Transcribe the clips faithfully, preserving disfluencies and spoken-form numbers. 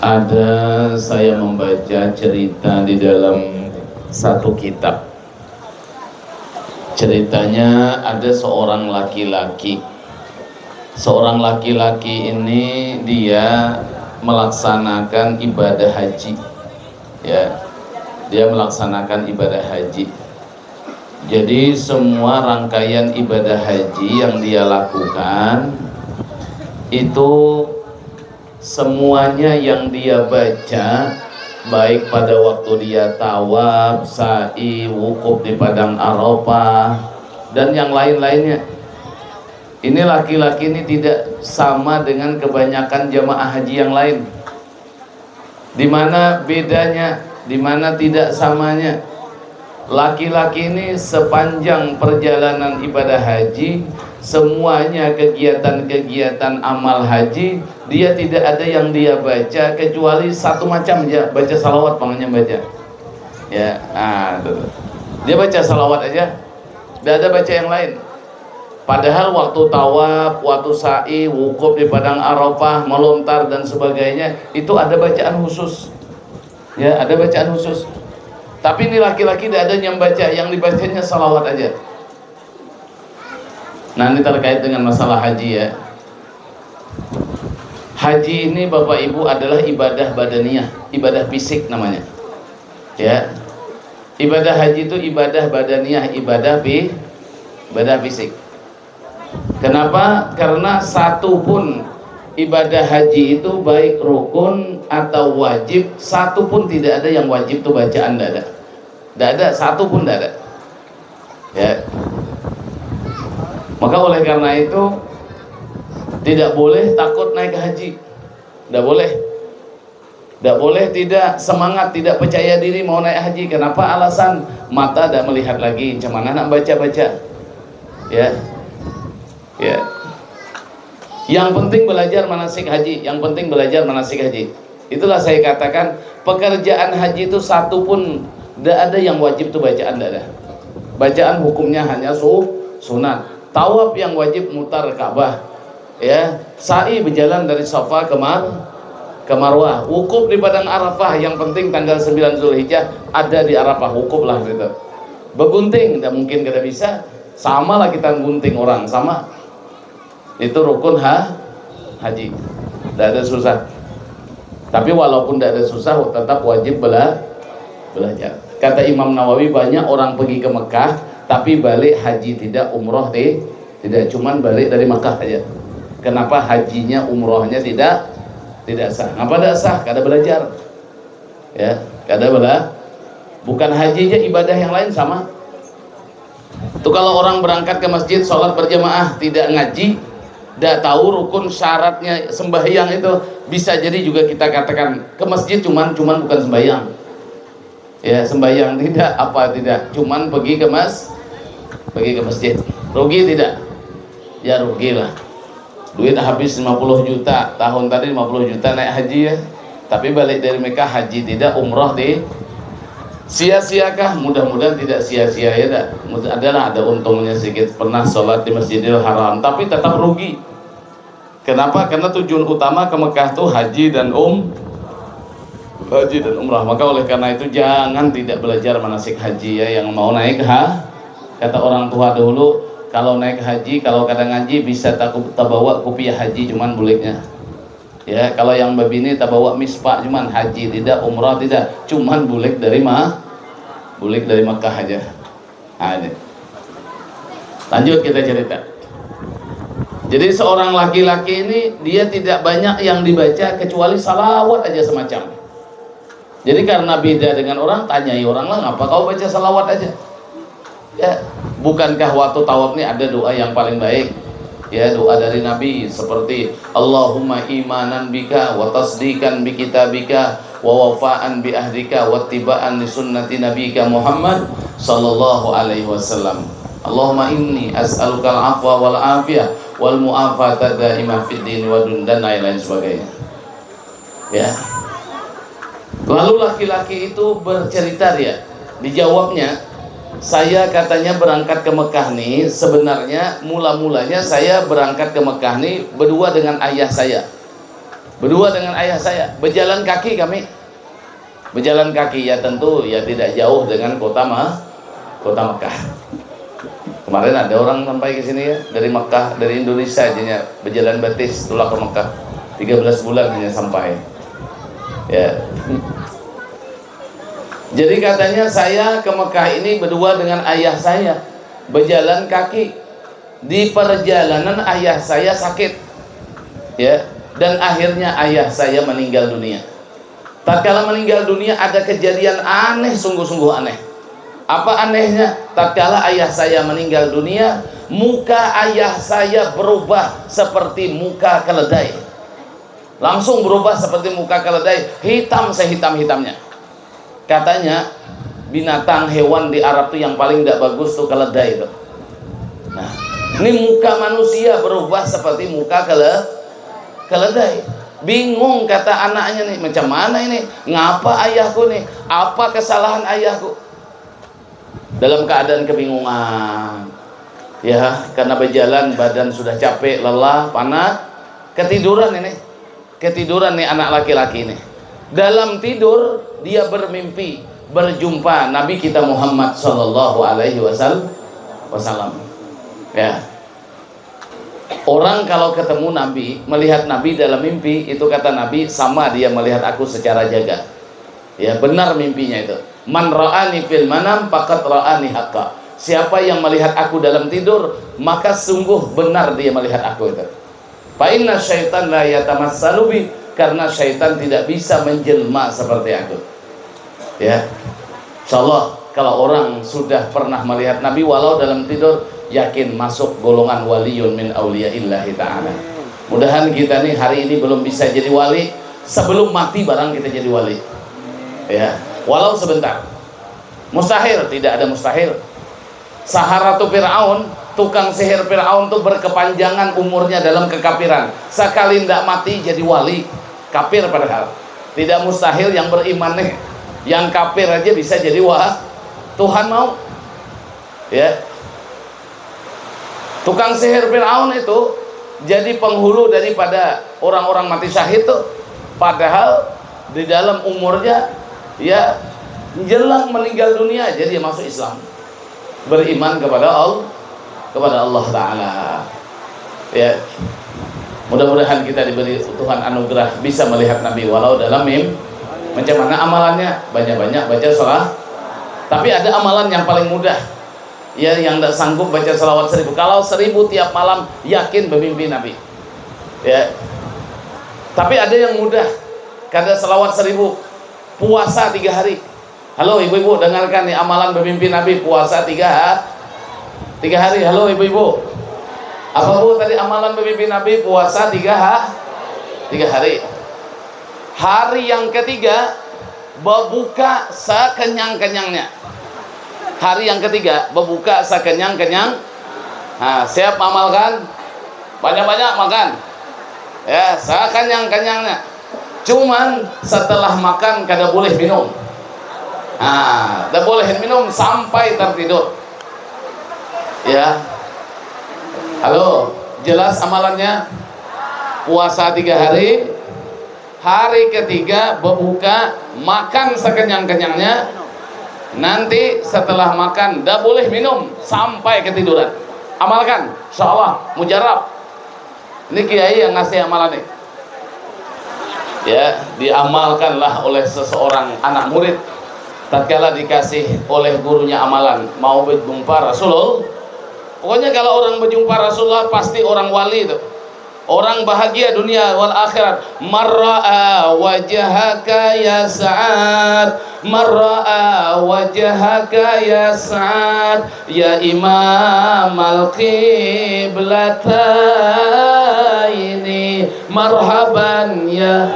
Ada saya membaca cerita di dalam satu kitab. Ceritanya ada seorang laki-laki. Seorang laki-laki ini dia melaksanakan ibadah haji. Ya. Dia melaksanakan ibadah haji. Jadi semua rangkaian ibadah haji yang dia lakukan itu semuanya yang dia baca, baik pada waktu dia tawaf, sa'i, wukuf di padang Arafah, dan yang lain-lainnya. Ini laki-laki ini tidak sama dengan kebanyakan jamaah haji yang lain. Di mana bedanya, di mana tidak samanya? Laki-laki ini sepanjang perjalanan ibadah haji, semuanya kegiatan-kegiatan amal haji, dia tidak ada yang dia baca kecuali satu macam aja, baca salawat, pangannya baca. Ya, nah, itu tuh. Dia baca salawat aja, tidak ada baca yang lain. Padahal waktu tawaf, waktu sa'i, wukuf di padang Arafah, melontar dan sebagainya, itu ada bacaan khusus. Ya, ada bacaan khusus. Tapi ini laki-laki tidak ada yang baca, yang dibacanya salawat aja. Nah, ini terkait dengan masalah haji ya. Haji ini Bapak Ibu adalah ibadah badaniah, ibadah fisik namanya. Ya. Ibadah haji itu ibadah badaniah, ibadah fi, ibadah fisik. Kenapa? Karena satu pun ibadah haji itu baik rukun atau wajib, satu pun tidak ada yang wajib itu bacaan, tidak ada. Tidak ada, satu pun tidak ada. Ya. Maka oleh karena itu tidak boleh takut naik haji. Tidak boleh. Tidak boleh tidak semangat, tidak percaya diri mau naik haji. Kenapa? Alasan mata tidak melihat lagi. Macam mana nak baca-baca? Ya. Ya. Yang penting belajar manasik haji. Yang penting belajar manasik haji. Itulah saya katakan, pekerjaan haji itu satu pun tidak ada yang wajib itu bacaan, tidak ada. Bacaan hukumnya hanya su, sunat. Tawaf yang wajib mutar Ka'bah. Ya, sa'i berjalan dari Safa ke Mar, ke Marwah. Wukuf di padang Arafah, yang penting tanggal sembilan Zulhijjah ada di Arafah, wukuf lah gitu. Begunting, tidak mungkin kada bisa. Sama lah kita gunting orang, sama. Itu rukun ha, haji. Tidak ada susah. Tapi walaupun tidak ada susah, tetap wajib bela, belajar. Kata Imam Nawawi, banyak orang pergi ke Mekah, tapi balik haji tidak, umroh ti, tidak, cuman balik dari Mekah aja. Kenapa hajinya, umrohnya tidak, tidak sah? Ngapa tidak sah? Kada belajar. Ya, kada bela. Bukan haji aja, ibadah yang lain sama. Tuh, kalau orang berangkat ke masjid, sholat berjamaah, tidak ngaji, tidak tahu rukun syaratnya sembahyang itu, bisa jadi juga kita katakan ke masjid cuman, cuman bukan sembahyang. Ya, sembahyang tidak, apa tidak, cuman pergi ke mas, pergi ke masjid. Rugi tidak? Ya, rugilah. Duit habis lima puluh juta, tahun tadi lima puluh juta naik haji ya. Tapi balik dari Mekah, haji tidak, umroh ti, sia-siakah? Mudah-mudahan tidak sia-sia ya, dak. Mud-, adalah ada untungnya sedikit, pernah sholat di Masjidil Haram, tapi tetap rugi. Kenapa? Karena tujuan utama ke Mekah tuh haji dan um, haji dan umrah. Maka oleh karena itu jangan tidak belajar manasik haji ya, yang mau naik ha. Kata orang tua dahulu, kalau naik haji, kalau kada ngaji, bisa taku-, tabawa kupiah haji, cuman buliknya. Ya, kalau yang babini tabawa mispa, cuman haji tidak, umrah tidak, cuman bulik dari ma-, bulik dari Mekah aja. Nah, ini. Lanjut kita cerita. Jadi seorang laki-laki ini dia tidak banyak yang dibaca kecuali salawat aja semacam. Jadi karena beda dengan orang, tanyai orang lah, "Ngapa kau baca salawat aja?" Ya, bukankah waktu tawaf ni ada doa yang paling baik? Ya, doa dari Nabi seperti, "Allahumma imanan bika wa tasdiqan bi kitabika wa wafaan bi ahdika wa tibaan li sunnati nabika Muhammad sallallahu alaihi wasallam. Allahumma inni as'alukal afwa wal afiyah wal mu'afata daimah fid dini wa dun," dan lain-lain sebagainya. Ya. Lalu laki-laki itu bercerita dia, dijawabnya, "Saya," katanya, "berangkat ke Mekah nih, sebenarnya mula-mulanya saya berangkat ke Mekah nih berdua dengan ayah saya." Berdua dengan ayah saya, berjalan kaki kami. Berjalan kaki, ya tentu, ya tidak jauh dengan kota Ma-, kota Mekah. Kemarin ada orang sampai ke sini ya, dari Mekah, dari Indonesia aja nya, berjalan batis tulak ke Mekah. Tiga belas bulan hanya sampai. Ya. Jadi katanya saya ke Mekah ini berdua dengan ayah saya, berjalan kaki. Di perjalanan ayah saya sakit. Ya, dan akhirnya ayah saya meninggal dunia. Tatkala meninggal dunia ada kejadian aneh, sungguh-sungguh aneh. Apa anehnya? Tatkala ayah saya meninggal dunia, muka ayah saya berubah seperti muka keledai. Langsung berubah seperti muka keledai, hitam sehitam-hitamnya. Katanya binatang hewan di Arab tuh yang paling tidak bagus tuh keledai itu. Nah, ini muka manusia berubah seperti muka kele-, keledai. Bingung kata anaknya nih, macam mana ini? Ngapa ayahku nih? Apa kesalahan ayahku? Dalam keadaan kebingungan. Ya, karena berjalan badan sudah capek, lelah, panas, ketiduran ini. Ketiduran nih anak laki-laki ini. Dalam tidur dia bermimpi berjumpa Nabi kita Muhammad sallallahu alaihi wasal-, wasallam. Ya. Orang kalau ketemu Nabi, melihat Nabi dalam mimpi, itu kata Nabi sama dia melihat aku secara jaga. Ya, benar mimpinya itu. Man ra'ani fil manam faqad ra'ani haqqa. Siapa yang melihat aku dalam tidur, maka sungguh benar dia melihat aku itu. Fa inna syaitan la yatamassalu bi, karena syaitan tidak bisa menjelma seperti aku. Ya. Insyaallah kalau orang sudah pernah melihat Nabi walau dalam tidur, yakin masuk golongan waliyun min auliya'illahi ta'ala. Mudahan kita nih hari ini belum bisa jadi wali, sebelum mati barang kita jadi wali. Ya, walau sebentar. Mustahil, tidak ada mustahil. Saharatu Fir'aun, tukang sihir Fir'aun tuh berkepanjangan umurnya dalam kekafiran. Sekali ndak mati jadi wali, kafir padahal. Tidak mustahil yang beriman nih, yang kafir aja bisa jadi wa-, Tuhan mau. Ya. Tukang sihir Fir'aun itu jadi penghulu daripada orang-orang mati syahid tuh. Padahal di dalam umurnya, ya, jelang meninggal dunia aja dia masuk Islam. Beriman kepada Allah, kepada Allah Ta'ala. Ya. Mudah-mudahan kita diberi Tuhan anugerah bisa melihat Nabi walau dalam mim-, macam mana amalannya? Banyak-banyak baca salah. Tapi ada amalan yang paling mudah. Ya, yang tidak sanggup baca salawat seribu. Kalau seribu tiap malam, yakin bermimpi Nabi. Ya. Tapi ada yang mudah. Kada salawat seribu. Puasa tiga hari. Halo ibu-ibu, dengarkan nih amalan bermimpi Nabi puasa tiga ha-, tiga hari. Halo ibu-ibu. Apa bu tadi amalan bermimpi Nabi puasa tiga ha-, tiga hari. Hari yang ketiga, berbuka sekenyang-kenyangnya. Hari yang ketiga, berbuka sekenyang-kenyang. Nah, siap amalkan? Banyak-banyak makan. Ya, sekenyang-kenyangnya. Cuman setelah makan kada boleh minum. Nah, kada boleh minum sampai tertidur. Ya. Halo, jelas amalannya? Puasa tiga hari, hari ketiga berbuka, makan sekenyang-kenyangnya. Nanti setelah makan, dah boleh minum sampai ketiduran. Amalkan, insya Allah, mujarab. Ini kiai yang ngasih amalan nih. Ya, diamalkanlah oleh seseorang anak murid. Tatkala dikasih oleh gurunya amalan, mau berjumpa Rasulullah. Pokoknya kalau orang berjumpa Rasulullah, pasti orang wali itu. Orang bahagia dunia wal akhirat. Marra'a wajhaka ya Sa'ad. Marra'a wajhaka ya Sa'ad. Ya Imam al-Qiblataini. Marhaban ya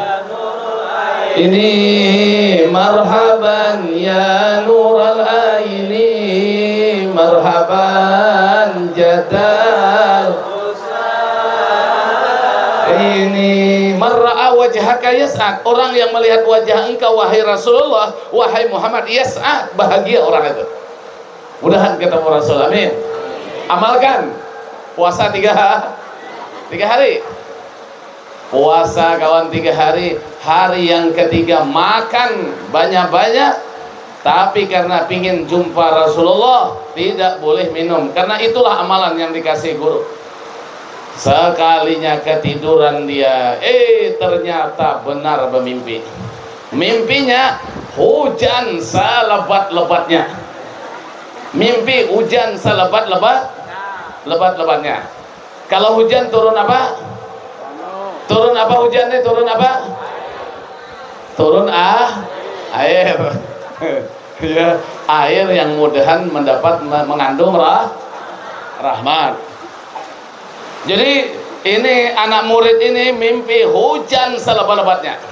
ini. Marhaban ya Nural Aini. Marhaban jadal. Ini marra'a wajhaka yas'ad. Orang yang melihat wajah engkau wahai Rasulullah, wahai Muhammad, yas'ad, bahagia orang itu. Mudahan ketemu Rasul. Amin. Amalkan puasa tiga ha-, tiga hari. Puasa kawan tiga hari, hari yang ketiga makan banyak-banyak, tapi karena pingin jumpa Rasulullah, tidak boleh minum. Karena itulah amalan yang dikasih guru. Sekalinya ketiduran dia, eh, ternyata benar bermimpi. Mimpinya hujan selebat-lebatnya. Mimpi hujan selebat-lebat, lebat-lebatnya. Kalau hujan turun apa? Turun apa hujan nih? Turun apa? Turun ah, air. Ya, air yang mudahan mendapat me- mengandung rah, rahmat. Jadi ini anak murid ini mimpi hujan selebat-lebatnya.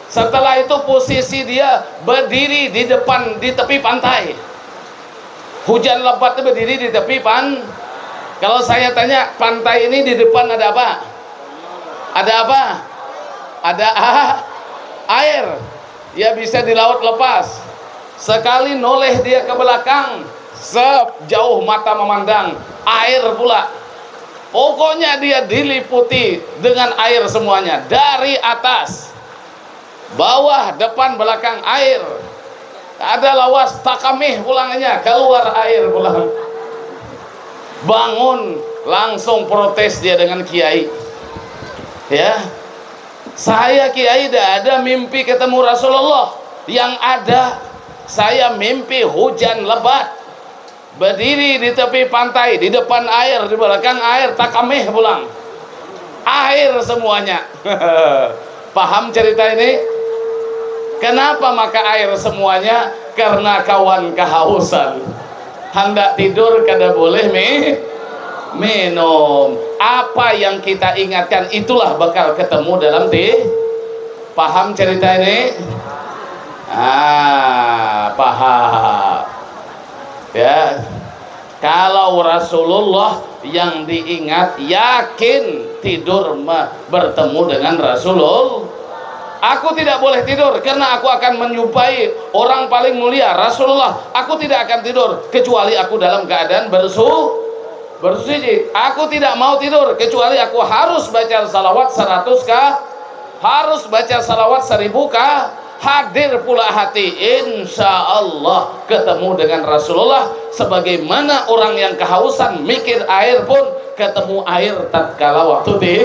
Setelah itu posisi dia berdiri di depan, di tepi pantai. Hujan lebat itu berdiri di tepi pan. Kalau saya tanya, pantai ini di depan ada apa? Ada apa? Ada ah, air. Ya, bisa di laut lepas. Sekali noleh dia ke belakang, sejauh mata memandang, air pula. Pokoknya dia diliputi dengan air semuanya, dari atas, bawah, depan, belakang, air. Ada lawas, takamih pulangnya, keluar air pulang. Bangun, langsung protes dia dengan kiai. Ya, saya kiai tidak ada mimpi ketemu Rasulullah. Yang ada, saya mimpi hujan lebat. Berdiri di tepi pantai, di depan air, di belakang air, takamih pulang. Air semuanya. Paham cerita ini? Kenapa maka air semuanya? Karena kawan kehausan. Hendak tidur kada boleh mi minum. Apa yang kita ingatkan, itulah bakal ketemu dalam ti. Paham cerita ini? Ah, paham. Ya. Kalau Rasulullah yang diingat, yakin tidur me- bertemu dengan Rasulullah. Aku tidak boleh tidur karena aku akan menjumpai orang paling mulia, Rasulullah. Aku tidak akan tidur kecuali aku dalam keadaan bersu bersuci. Aku tidak mau tidur kecuali aku harus baca salawat seratus ka, harus baca salawat seribu ka, hadir pula hati, insya Allah ketemu dengan Rasulullah. Sebagaimana orang yang kehausan mikir air pun ketemu air tatkala waktu ti.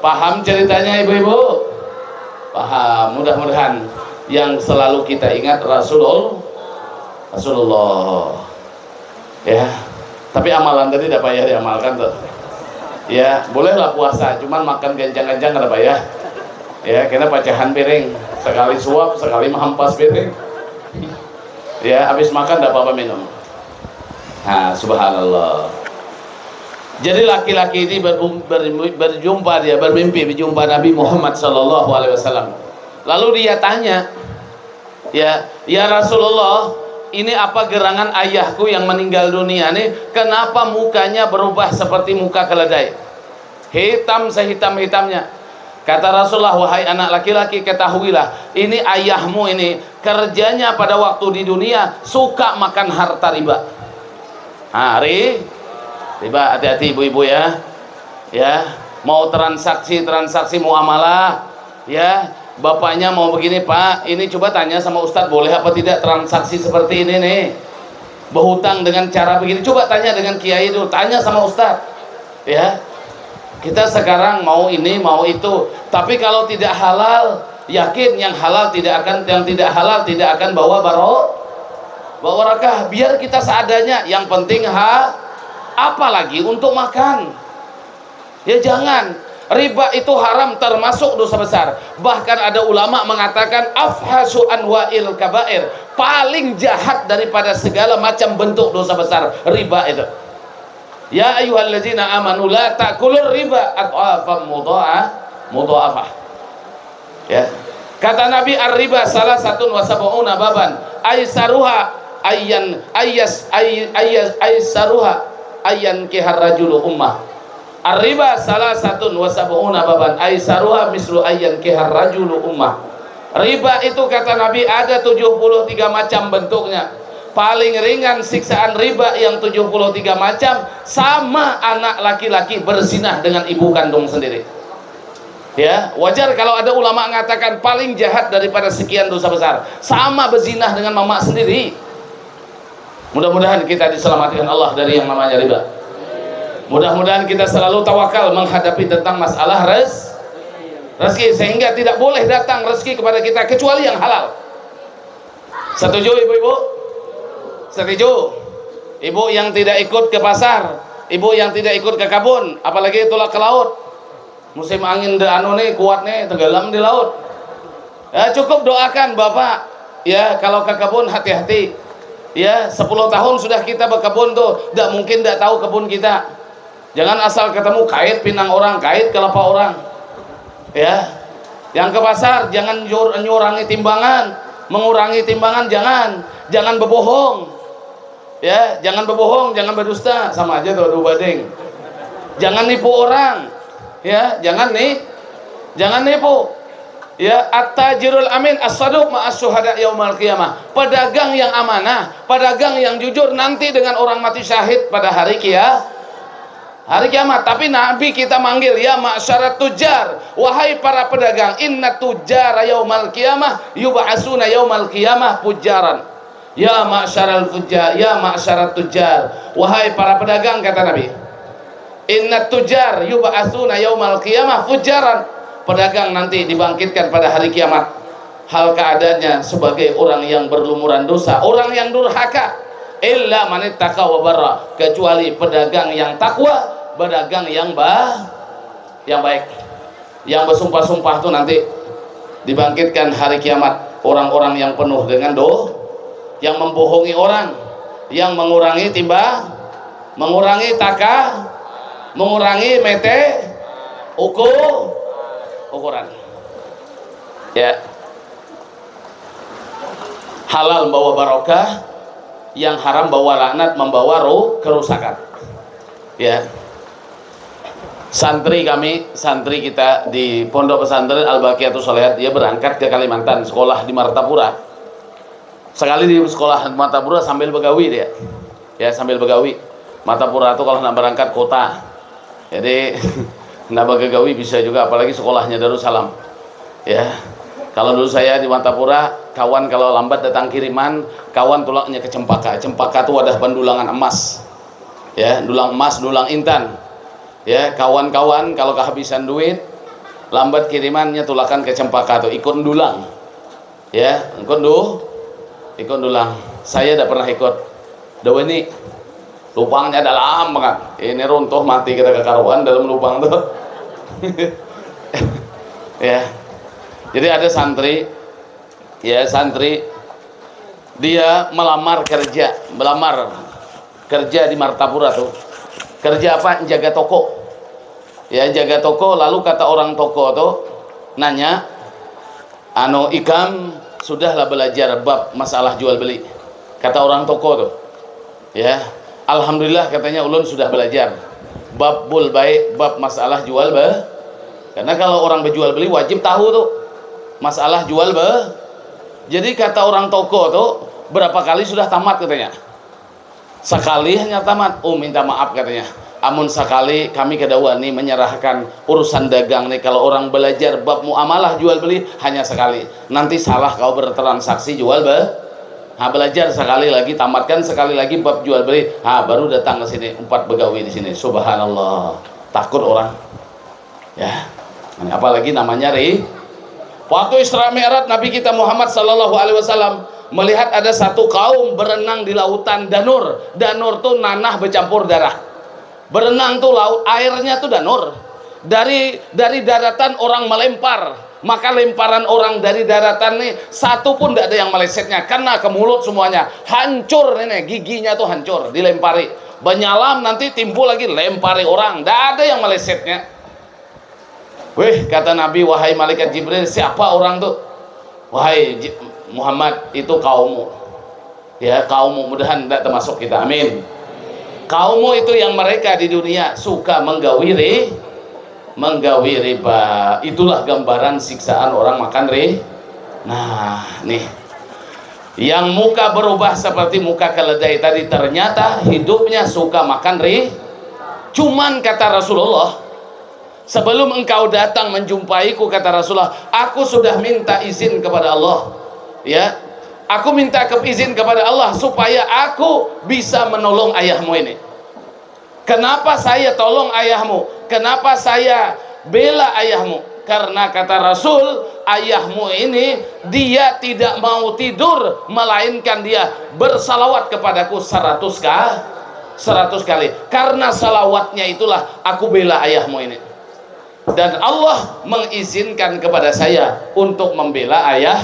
Paham ceritanya, ibu-ibu? Paham. Mudah-mudahan yang selalu kita ingat Rasulul Rasulullah. Ya. Tapi amalan tadi tidak payah diamalkan tuh. Ya, bolehlah puasa, cuman makan gancang-gancang kada payah. Ya, kena pacahan piring, sekali suap, sekali mahampas piring. Ya, habis makan tidak apa-apa minum. Nah, subhanallah. Jadi laki-laki ini ber- ber- berjumpa, dia bermimpi berjumpa Nabi Muhammad sallallahu alaihi wasallam. Lalu dia tanya, ya, ya Rasulullah, ini apa gerangan ayahku yang meninggal dunia nih? Kenapa mukanya berubah seperti muka keledai? Hitam sehitam-hitamnya. Kata Rasulullah, wahai anak laki-laki, ketahuilah, ini ayahmu ini kerjanya pada waktu di dunia suka makan harta riba. Nah, ri, riba, hati-hati ibu-ibu ya. Ya, mau transaksi, transaksi muamalah, ya, bapaknya mau begini, Pak, ini coba tanya sama Ustadz, boleh apa tidak transaksi seperti ini nih? Berhutang dengan cara begini, coba tanya dengan kiai dulu, tanya sama Ustadz. Ya, kita sekarang mau ini, mau itu. Tapi kalau tidak halal, yakin yang halal tidak akan, yang tidak halal tidak akan bawa baro, bawa barakah. Biar kita seadanya, yang penting ha, apalagi untuk makan. Ya jangan. Riba itu haram, termasuk dosa besar. Bahkan ada ulama mengatakan afhasu anwa'il kabair, paling jahat daripada segala macam bentuk dosa besar, riba itu. Ya ayyuhallazina amanu la ta'kulur riba adhafan mudha'a- mudha'afah. Ya. Kata Nabi, ar-riba salasatun wa sab'una baban, aisaruha ayyan ayyas ay- ayyas aisaruha ayyan kihar rajulu ummah. Ar-riba salasatun wa sab'una baban, aisaruha mislu ayyan kihar rajulu ummah. Riba itu, kata Nabi, ada tujuh puluh tiga macam bentuknya. Paling ringan siksaan riba yang tujuh puluh tiga macam, sama anak laki-laki berzinah dengan ibu kandung sendiri. Ya, wajar kalau ada ulama mengatakan paling jahat daripada sekian dosa besar sama bezinah dengan mamak sendiri. Mudah-mudahan kita diselamatkan Allah dari yang namanya riba. Mudah-mudahan kita selalu tawakal menghadapi tentang masalah res rezeki, sehingga tidak boleh datang rezeki kepada kita kecuali yang halal. Setuju ibu-ibu? Setuju? Ibu yang tidak ikut ke pasar, ibu yang tidak ikut ke kabun, apalagi tulak ke laut. Musim angin de anu nih kuat nih, tenggelam di laut. Ya, cukup doakan bapak. Ya, kalau ke kebun hati-hati. Ya, sepuluh tahun sudah kita berkebun tuh, tidak mungkin tidak tahu kebun kita. Jangan asal ketemu kait pinang orang, kait kelapa orang. Ya, yang ke pasar jangan nyur- nyurangi timbangan, mengurangi timbangan jangan, jangan berbohong. Ya, jangan berbohong, jangan berdusta, sama aja tuh adu badeng. Jangan nipu orang. Ya, jangan nih, jangan nipu. Ya, at-tajirul amin as-saduq ma'as syuhada yaumal qiyamah. Pedagang yang amanah, pedagang yang jujur nanti dengan orang mati syahid pada hari kia hari kiamat. Tapi Nabi kita manggil, ya ma'syarat tujar, wahai para pedagang, inna tujara yaumal qiyamah yub'asuna yaumal qiyamah fujaran. Ya ma'syaral fujar, ya ma'syarat tujar, wahai para pedagang, kata Nabi. Inna tujar yub'asuna yaumal qiyamah fujaran. Pedagang nanti dibangkitkan pada hari kiamat. Hal keadaannya sebagai orang yang berlumuran dosa, orang yang durhaka. Illa manittaqa wa barra, kecuali pedagang yang takwa, pedagang yang bah, yang baik. Yang bersumpah-sumpah tuh nanti dibangkitkan hari kiamat orang-orang yang penuh dengan do, yang membohongi orang, yang mengurangi timba, mengurangi taka, mengurangi mete, uku, ukuran. Ya. Halal membawa barokah, yang haram bawa laknat, membawa ru- kerusakan. Ya. Santri kami, santri kita di Pondok Pesantren Al Baqiyatus Shalihat, dia berangkat ke Kalimantan, sekolah di Martapura. Sekali di sekolah Martapura sambil begawi dia. Ya, sambil begawi. Martapura itu kalau nak berangkat kota. Jadi nak begawi bisa juga, apalagi sekolahnya Darussalam. Ya. Kalau dulu saya di Martapura, kawan kalau lambat datang kiriman, kawan tulaknya ke Cempaka. Cempaka itu wadah pendulangan emas. Ya, dulang emas, dulang intan. Ya, kawan-kawan kalau kehabisan duit, lambat kirimannya tulakan ke Cempaka tuh, ikut dulang. Ya, ikut du, ikut dulang. Saya tidak pernah ikut. Dawa ini lubangnya dalam banget. Ini runtuh mati kita kekaruan dalam lubang tuh. Ya. Jadi ada santri, ya santri, dia melamar kerja, melamar kerja di Martapura tuh. Kerja apa? Jaga toko. Ya, jaga toko. Lalu kata orang toko tuh nanya, anu, ikam sudahlah belajar bab masalah jual beli? Kata orang toko tuh. Ya, alhamdulillah, katanya, ulun sudah belajar bab bul baik, bab masalah jual be. Karena kalau orang berjual beli wajib tahu tuh masalah jual be. Jadi kata orang toko tuh, berapa kali sudah tamat, katanya. Sekali hanya tamat. Oh, minta maaf, katanya, amun sekali kami kada wani menyerahkan urusan dagang nih, kalau orang belajar bab muamalah jual beli hanya sekali, nanti salah kau bertransaksi jual be. Nah, belajar sekali lagi, tamatkan sekali lagi bab jual beli, nah, baru datang ke sini, umpat begawi di sini. Subhanallah, takut orang. Ya. Apalagi namanya ri. Waktu Isra Mi'raj, Nabi kita Muhammad sallallahu alaihi wasallam melihat ada satu kaum berenang di lautan Danur. Danur tuh nanah bercampur darah. Berenang tuh laut, airnya tuh Danur. Dari dari daratan orang melempar, maka lemparan orang dari daratan nih satu pun tidak ada yang melesetnya, kena ke mulut semuanya, hancur ini, giginya tuh hancur dilempari. Benyalam nanti timbul lagi, lempari orang, tidak ada yang melesetnya. Weh, kata Nabi, wahai malaikat Jibril, siapa orang tuh? Wahai Ji- Muhammad, itu kaummu. Ya, kaummu, mudahan tidak termasuk kita. Amin. Kaummu itu yang mereka di dunia suka menggawi ri- menggawi riba. Itulah gambaran siksaan orang makan ri. Nah, nih. Yang muka berubah seperti muka keledai tadi ternyata hidupnya suka makan ri. Cuman kata Rasulullah, Sebelum engkau datang menjumpaiku, kata Rasulullah, aku sudah minta izin kepada Allah. Ya, aku minta ke izin kepada Allah supaya aku bisa menolong ayahmu ini. Kenapa saya tolong ayahmu? Kenapa saya bela ayahmu? Karena kata Rasul, ayahmu ini dia tidak mau tidur melainkan dia bersalawat kepadaku seratus kali. Seratus kali. Karena salawatnya itulah aku bela ayahmu ini. Dan Allah mengizinkan kepada saya untuk membela ayah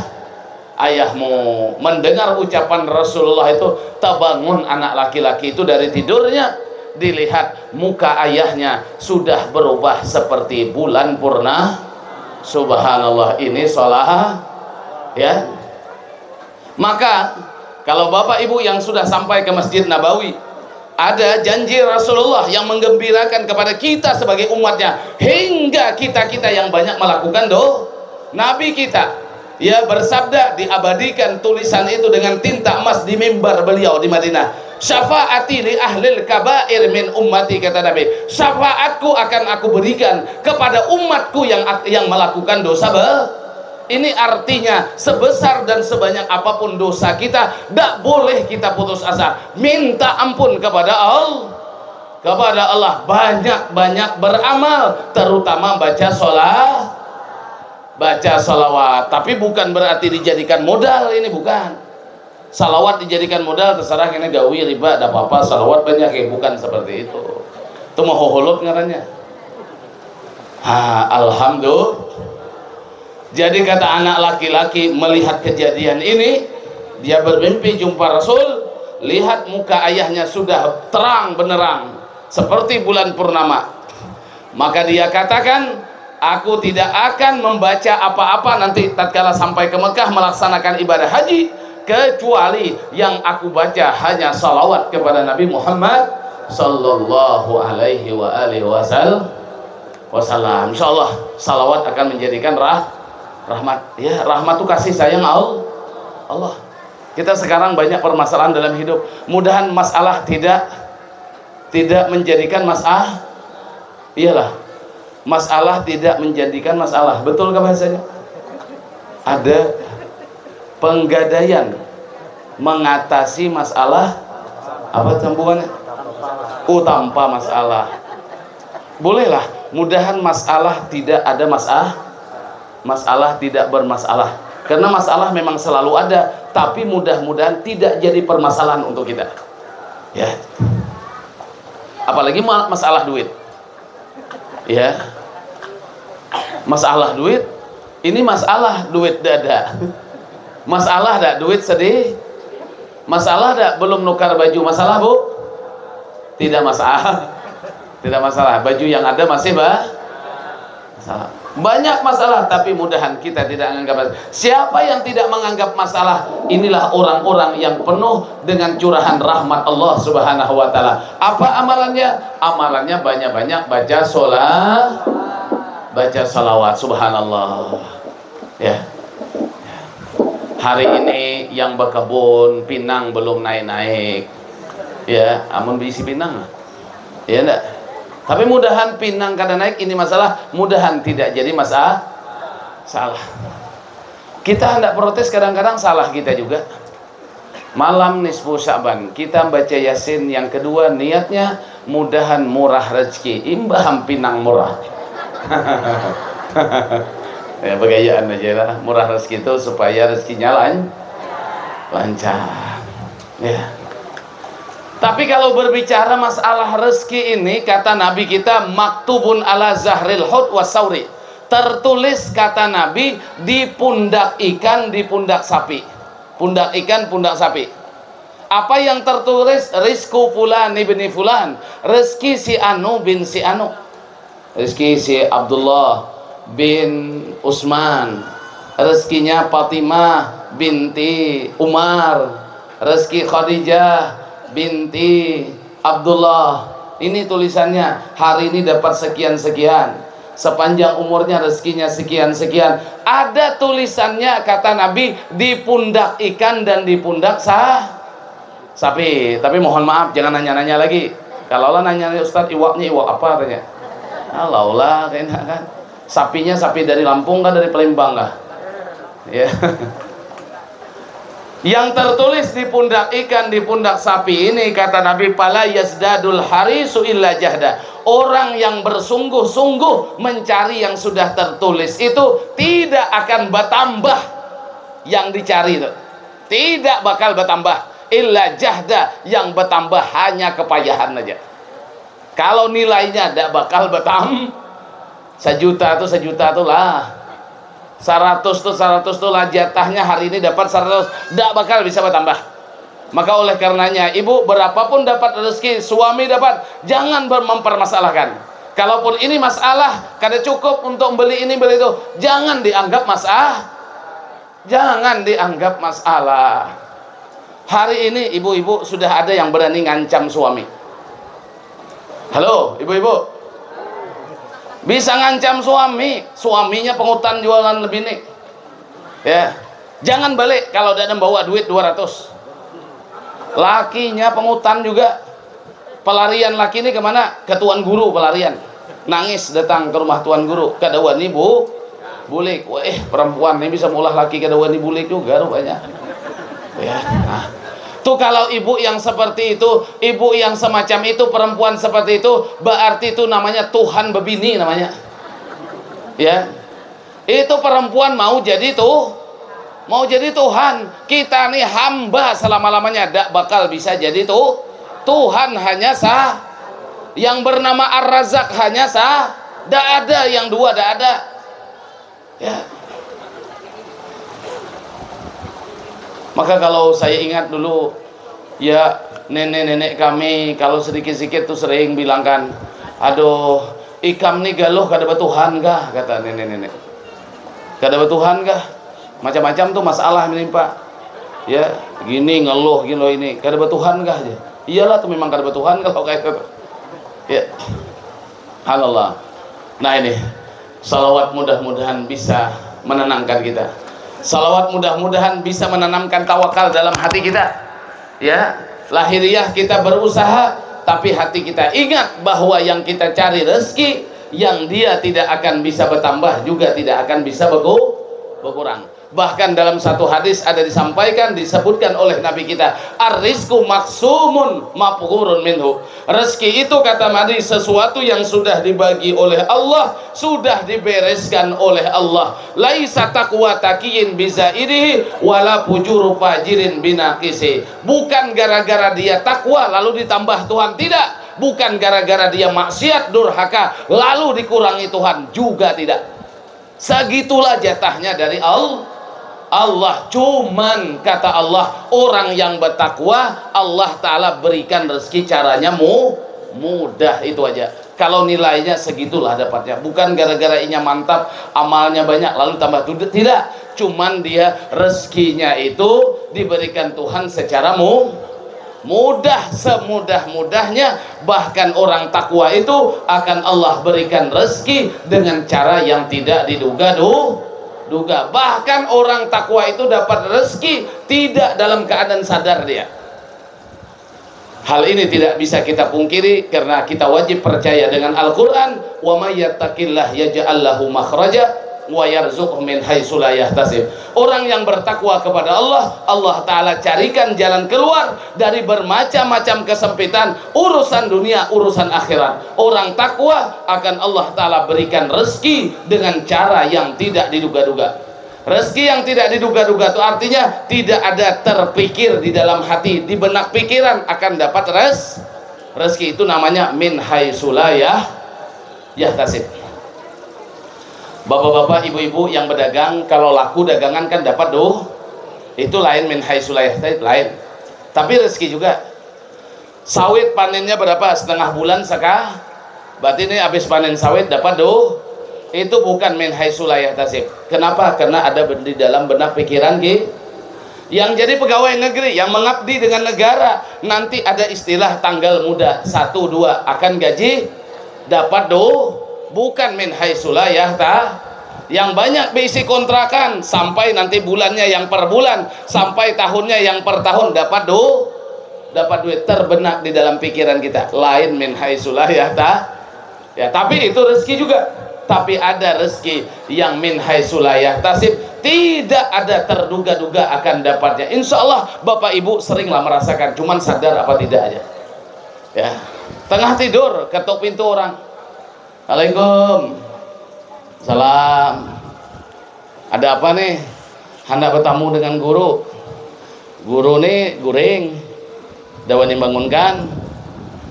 ayahmu. Mendengar ucapan Rasulullah itu, terbangun anak laki-laki itu dari tidurnya, dilihat muka ayahnya sudah berubah seperti bulan purna. Subhanallah, ini salah, ya. Maka kalau Bapak Ibu yang sudah sampai ke Masjid Nabawi, ada janji Rasulullah yang menggembirakan kepada kita sebagai umatnya, hingga kita-kita yang banyak melakukan do Nabi kita, ia bersabda, diabadikan tulisan itu dengan tinta emas di mimbar beliau di Madinah, "Syafaati li ahlil kabair min ummati," kata Nabi, "syafaatku akan aku berikan kepada umatku yang yang melakukan dosa be ini artinya, sebesar dan sebanyak apapun dosa kita, dak boleh kita putus asa. Minta ampun kepada Allah. Kepada Allah, banyak-banyak beramal, terutama baca sholat, baca sholawat. Tapi bukan berarti dijadikan modal, ini bukan. Salawat dijadikan modal, terserah, kena gawi, riba, dak apa-apa, salawat banyak, ya, bukan seperti itu. Itu mau hoholot ngarannya. Ha, alhamdulillah. Jadi kata anak laki-laki melihat kejadian ini, dia bermimpi jumpa Rasul, lihat muka ayahnya sudah terang benderang seperti bulan purnama. Maka dia katakan, "Aku tidak akan membaca apa-apa nanti tatkala sampai ke Mekah melaksanakan ibadah haji, kecuali yang aku baca hanya salawat kepada Nabi Muhammad sallallahu alaihi wa alihi wasal-, wasallam." Insya Allah, salawat akan menjadikan rah-, rahmat. Ya, rahmat itu kasih sayang Al-, Allah. Kita sekarang banyak permasalahan dalam hidup. Mudahan masalah tidak, tidak menjadikan masalah. Iyalah, masalah tidak menjadikan masalah. Betulkah bahasanya? Ada penggadaian mengatasi masalah, apa sambungannya? Oh, tanpa masalah. Bolehlah, mudahan masalah tidak ada masalah. Masalah tidak bermasalah. Karena masalah memang selalu ada, tapi mudah-mudahan tidak jadi permasalahan untuk kita. Ya. Apalagi ma-, masalah duit. Ya. Masalah duit, ini masalah duit dada. Masalah dak duit sedih? Masalah dak belum nukar baju? Masalah, Bu? Tidak masalah. Tidak masalah. Baju yang ada masih ba-, masalah. Banyak masalah, tapi mudahan kita tidak menganggap. Siapa yang tidak menganggap masalah, inilah orang-orang yang penuh dengan curahan rahmat Allah Subhanahu wa Ta'ala. Apa amalannya? Amalannya banyak-banyak baca sholat, baca salawat. Subhanallah. Ya. Hari ini yang berkebun pinang belum naik-naik. Ya, amun berisi pinang. Ya, ndak? Tapi mudahan pinang kada naik, ini masalah, mudahan tidak jadi masalah. Salah. Kita hendak protes, kadang-kadang salah kita juga. Malam nisfu Sya'ban, kita baca Yasin yang kedua, niatnya mudahan murah rezeki, imbah am pinang murah. Ya, begayaan aja lah, murah rezeki itu supaya rezekinya lan-, lancar. Ya. Tapi kalau berbicara masalah rezeki ini, kata Nabi kita, "Maktubun ala zahril hut was sauri." Tertulis, kata Nabi, di pundak ikan, di pundak sapi. Pundak ikan, pundak sapi. Apa yang tertulis? Rizku fulan ibni fulan. Rezeki si anu bin si anu. Rezeki si Abdullah bin Usman. Rezekinya Fatimah binti Umar. Rezeki Khadijah binti Abdullah. Ini tulisannya, hari ini dapat sekian-sekian. Sepanjang umurnya rezekinya sekian-sekian. Ada tulisannya, kata Nabi, di pundak ikan dan di pundak sa-, sapi. Tapi mohon maaf, jangan nanya-nanya lagi. Kalau lah nanya, "Ustadz, iwaknya iwak apa?" tanya. Alaulah kena kan. Sapinya sapi dari Lampung kah, dari Palembang kah? Ya. Yang tertulis di pundak ikan, di pundak sapi ini, kata Nabi, "Pala yazdadul harisu illa jahda." Orang yang bersungguh-sungguh mencari yang sudah tertulis itu tidak akan bertambah yang dicari itu. Tidak bakal bertambah. Illa jahda, yang bertambah hanya kepayahan aja. Kalau nilainya tidak bakal bertambah. Sejuta tuh, sejuta tuh lah. Seratus tuh, seratus tuh lah, jatahnya hari ini dapat seratus, tidak bakal bisa bertambah. Maka oleh karenanya, ibu berapapun dapat rezeki, suami dapat, jangan ber-, mempermasalahkan. Kalaupun ini masalah, kada cukup untuk beli ini, beli itu, jangan dianggap masalah. Jangan dianggap masalah. Hari ini ibu-ibu sudah ada yang berani ngancam suami. Halo, ibu-ibu. Bisa ngancam suami, suaminya pengutan jualan lebih nih. Ya. Jangan balik kalau tidak membawa duit dua ratus. Lakinya pengutan juga. Pelarian laki ini kemana? Ke tuan guru pelarian. Nangis datang ke rumah tuan guru. Kada wani bu, bulik. Wah, eh, perempuan ini bisa maulah laki kada wani bulik juga rupanya. Ya. Nah. Tuh kalau ibu yang seperti itu, ibu yang semacam itu, perempuan seperti itu, berarti itu namanya Tuhan bebini namanya. Ya. Itu perempuan mau jadi tuh, mau jadi Tuhan. Kita nih hamba selama-lamanya, dak bakal bisa jadi tuh. Tuhan hanya sah. Yang bernama Ar-Razak hanya sah. Dak ada yang dua, dak ada. Ya. Maka kalau saya ingat dulu, ya, nenek-nenek kami kalau sedikit-sedikit tuh sering bilangkan, "Aduh, ikam nih galuh kada batuhan kah?" kata nenek-nenek. "Kada batuhan kah?" Macam-macam tuh masalah menimpa. Ya, gini ngeluh gini loh ini. "Kada batuhan kah?" Aja. Iyalah tuh memang kada batuhan kalau kayak itu. Ya. Subhanallah. Nah ini, salawat mudah-mudahan bisa menenangkan kita. Salawat mudah-mudahan bisa menanamkan tawakal dalam hati kita. Ya, lahiriah kita berusaha, tapi hati kita ingat bahwa yang kita cari rezeki, yang dia tidak akan bisa bertambah juga tidak akan bisa beku-, berkurang. Bahkan dalam satu hadis ada disampaikan, disebutkan oleh Nabi kita, "Ar-rizqu maksumun mafrurun minhu." Rezeki itu, kata Nabi, sesuatu yang sudah dibagi oleh Allah, sudah dibereskan oleh Allah. "Laisa taqwa taqiyin bizaidihi, wala fujuru fajirin binaqisi." Bukan gara-gara dia takwa lalu ditambah Tuhan, tidak. Bukan gara-gara dia maksiat durhaka lalu dikurangi Tuhan, juga tidak. Segitulah jatahnya dari Al-, Allah. Cuman kata Allah, orang yang bertakwa, Allah Ta'ala berikan rezeki caranya mu-, mudah, itu aja. Kalau nilainya segitulah dapatnya. Bukan gara-gara inya mantap, amalnya banyak, lalu tambah tuh. Tidak. Cuman dia rezekinya itu diberikan Tuhan secara mu-, mudah, semudah-mudahnya. Bahkan orang takwa itu akan Allah berikan rezeki dengan cara yang tidak diduga du-, duga. Bahkan orang takwa itu dapat rezeki tidak dalam keadaan sadar dia. Hal ini tidak bisa kita pungkiri karena kita wajib percaya dengan Al-Quran. "Wa may yattaqillah yaj'al lahu makhraja wa yarzuqhu min haitsu la yahtasib." Orang yang bertakwa kepada Allah, Allah Ta'ala carikan jalan keluar dari bermacam-macam kesempitan, urusan dunia, urusan akhirat. Orang takwa akan Allah Ta'ala berikan rezeki dengan cara yang tidak diduga-duga. Rezeki yang tidak diduga-duga itu artinya tidak ada terpikir di dalam hati, di benak pikiran akan dapat res-, rezeki. Itu namanya min haitsu la yah-, yahtasib. Bapak-bapak, ibu-ibu yang berdagang, kalau laku dagangan kan dapat duh. Itu lain min haitsu la yahtasib, lain. Tapi rezeki juga. Sawit panennya berapa? Setengah bulan saka-, berarti ini habis panen sawit dapat duh. Itu bukan min haitsu la yahtasib. Kenapa? Karena ada ben-, di dalam benak pikiran ki-, yang jadi pegawai negeri, yang mengabdi dengan negara, nanti ada istilah tanggal muda, satu, dua, akan gaji, dapat duh. Bukan min haitsu la yahta-, yang banyak beisi kontrakan, sampai nanti bulannya yang per bulan, sampai tahunnya yang per tahun, dapat duh. Dapat duit terbenak di dalam pikiran kita, lain min haitsu la yahta-, Ya, tapi itu rezeki juga. Tapi ada rezeki yang min haitsu la yahtasib, tidak ada terduga-duga akan dapatnya. Insya Allah Bapak Ibu seringlah merasakan, cuman sadar apa tidak aja. Ya, tengah tidur ketuk pintu orang. Assalamualaikum. Salam. Ada apa nih? Hendak bertamu dengan guru. Guru nih guring. Dawan yang bangunkan.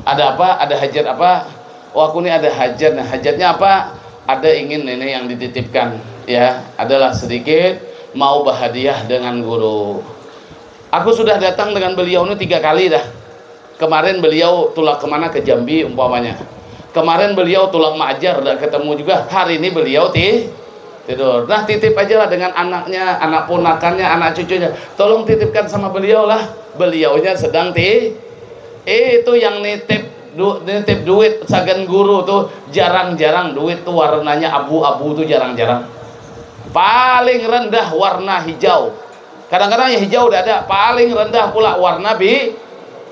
Ada apa? Ada hajat apa? Oh, aku nih ada hajat. Nah, hajatnya apa? Ada ingin ini yang dititipkan, ya. Adalah sedikit mau berhadiah dengan guru. Aku sudah datang dengan beliau ini tiga kali dah. Kemarin beliau tulak kemana, ke Jambi umpamanya. Kemarin beliau tulak maajar, tidak ketemu juga. Hari ini beliau ti tidur. Nah, titip aja lah dengan anaknya, anak ponakannya, anak cucunya. Tolong titipkan sama beliau lah. Beliaunya sedang ti. Eh, itu yang nitip du, nitip duit sagan guru tuh jarang-jarang, duit tuh warnanya abu-abu tuh jarang-jarang. Paling rendah warna hijau. Kadang-kadang yang hijau udah ada, paling rendah pula warna bi,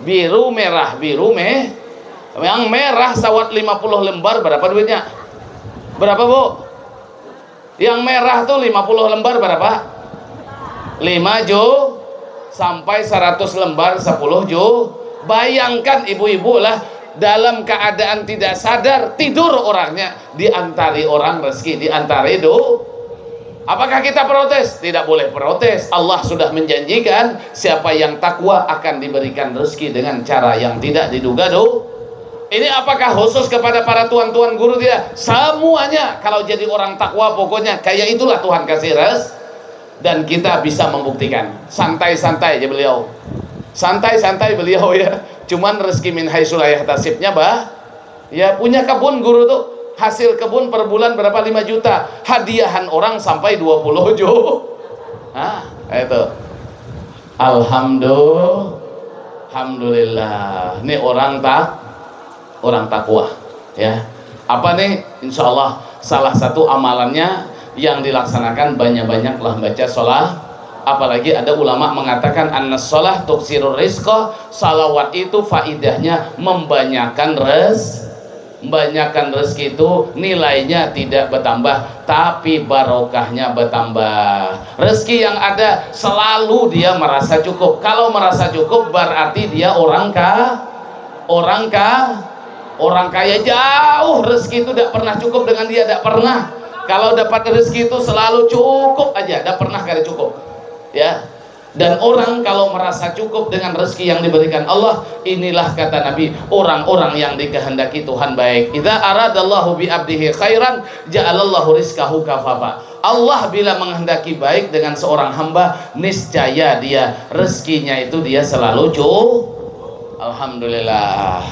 biru merah, biru meh. Yang merah sawat lima puluh lembar berapa duitnya? Berapa, Bu? Yang merah tuh lima puluh lembar berapa? Lima ju sampai seratus lembar sepuluh ju. Bayangkan ibu-ibu lah dalam keadaan tidak sadar tidur orangnya, diantari orang rezeki, diantari do. Apakah kita protes? Tidak boleh protes. Allah sudah menjanjikan siapa yang takwa akan diberikan rezeki dengan cara yang tidak diduga do. Ini apakah khusus kepada para tuan-tuan guru? Tidak. Semuanya kalau jadi orang takwa pokoknya kayak itulah Tuhan kasih res dan kita bisa membuktikan. Santai-santai aja beliau. Santai-santai beliau ya. Cuman rezeki min haitsu la yahtasibnya bah. Ya punya kebun guru tuh hasil kebun per bulan berapa? Lima juta. Hadiahan orang sampai dua puluh juta. Nah, itu. Alhamdulillah. Alhamdulillah. Ini orang tak orang takwa ya. Apa nih? Insya Allah salah satu amalannya yang dilaksanakan banyak-banyaklah baca sholat. Apalagi ada ulama mengatakan anna sholat tuksirur rizqa, salawat itu faidahnya membanyakan res membanyakan rezeki itu nilainya tidak bertambah, tapi barokahnya bertambah. Rezeki yang ada selalu dia merasa cukup. Kalau merasa cukup berarti dia orang ka orang ka orang kaya jauh, rezeki itu tidak pernah cukup dengan dia, tidak pernah. Kalau dapat rezeki itu selalu cukup aja, tidak pernah kada cukup. Ya. Dan orang kalau merasa cukup dengan rezeki yang diberikan Allah, inilah kata Nabi, orang-orang yang dikehendaki Tuhan baik. Idza aradallahu bi abdihi khairan, ja'alallahu rizqahu kafafa. Allah bila menghendaki baik dengan seorang hamba, niscaya dia rezekinya itu dia selalu cukup. Alhamdulillah.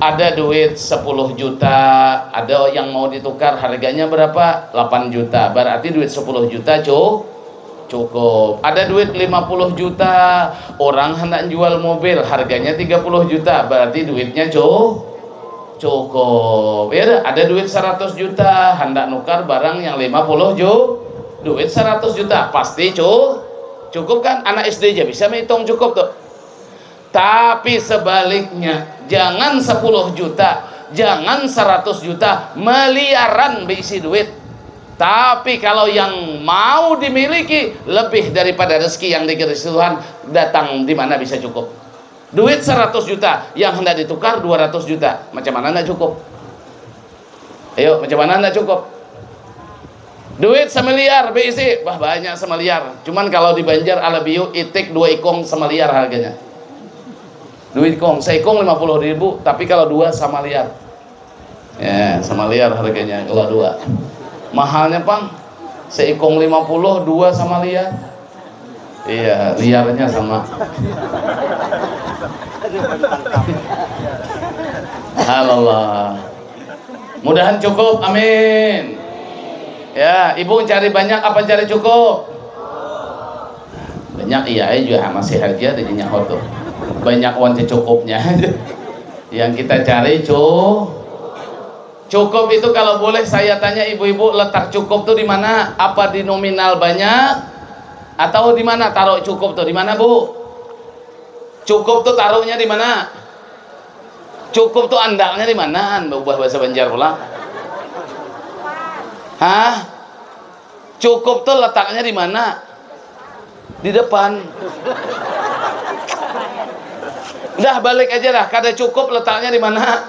Ada duit sepuluh juta, ada yang mau ditukar harganya berapa? Delapan juta. Berarti duit sepuluh juta cukup. Cukup. Ada duit lima puluh juta, orang hendak jual mobil, harganya tiga puluh juta, berarti duitnya cu cukup. Ya ada duit seratus juta, hendak nukar barang yang lima puluh ju duit seratus juta, pasti cu cukup kan? Anak S D aja bisa menghitung cukup tuh. Tapi sebaliknya, jangan sepuluh juta, jangan seratus juta, miliaran beisi duit. Tapi kalau yang mau dimiliki lebih daripada rezeki yang dikasih Tuhan, datang di mana bisa cukup. Duit seratus juta yang hendak ditukar dua ratus juta, macam mana ndak cukup? Ayo, macam mana ndak cukup? Duit semiliar beisi, bah banyak semiliar. Cuman kalau di Banjar Alabiu itik dua ikung semiliar harganya. Dua ikung, seikung lima puluh ribu, tapi kalau dua samaliar. Ya, samaliar harganya kalau dua. Mahalnya pang, seikung lima puluh, dua samaliar. Iya, liarnya sama. Halallah. Mudahan cukup, amin. Ya, ibu cari banyak apa cari cukup? Banyak iya aja juga masih aja ada nyaho tuh. Banyak wan cecukupnya aja. Yang kita cari cu cukup itu kalau boleh saya tanya ibu-ibu, letak cukup tuh di mana? Apa di nominal banyak atau di mana taruh cukup tuh? Di mana, Bu? Cukup tuh taruhnya di mana? Cukup tuh andaknya di mana? Berubah bahasa Banjar pula. Hah? Cukup tuh letaknya di mana? Di depan. Dah, balik aja dah. Kada cukup letaknya di mana?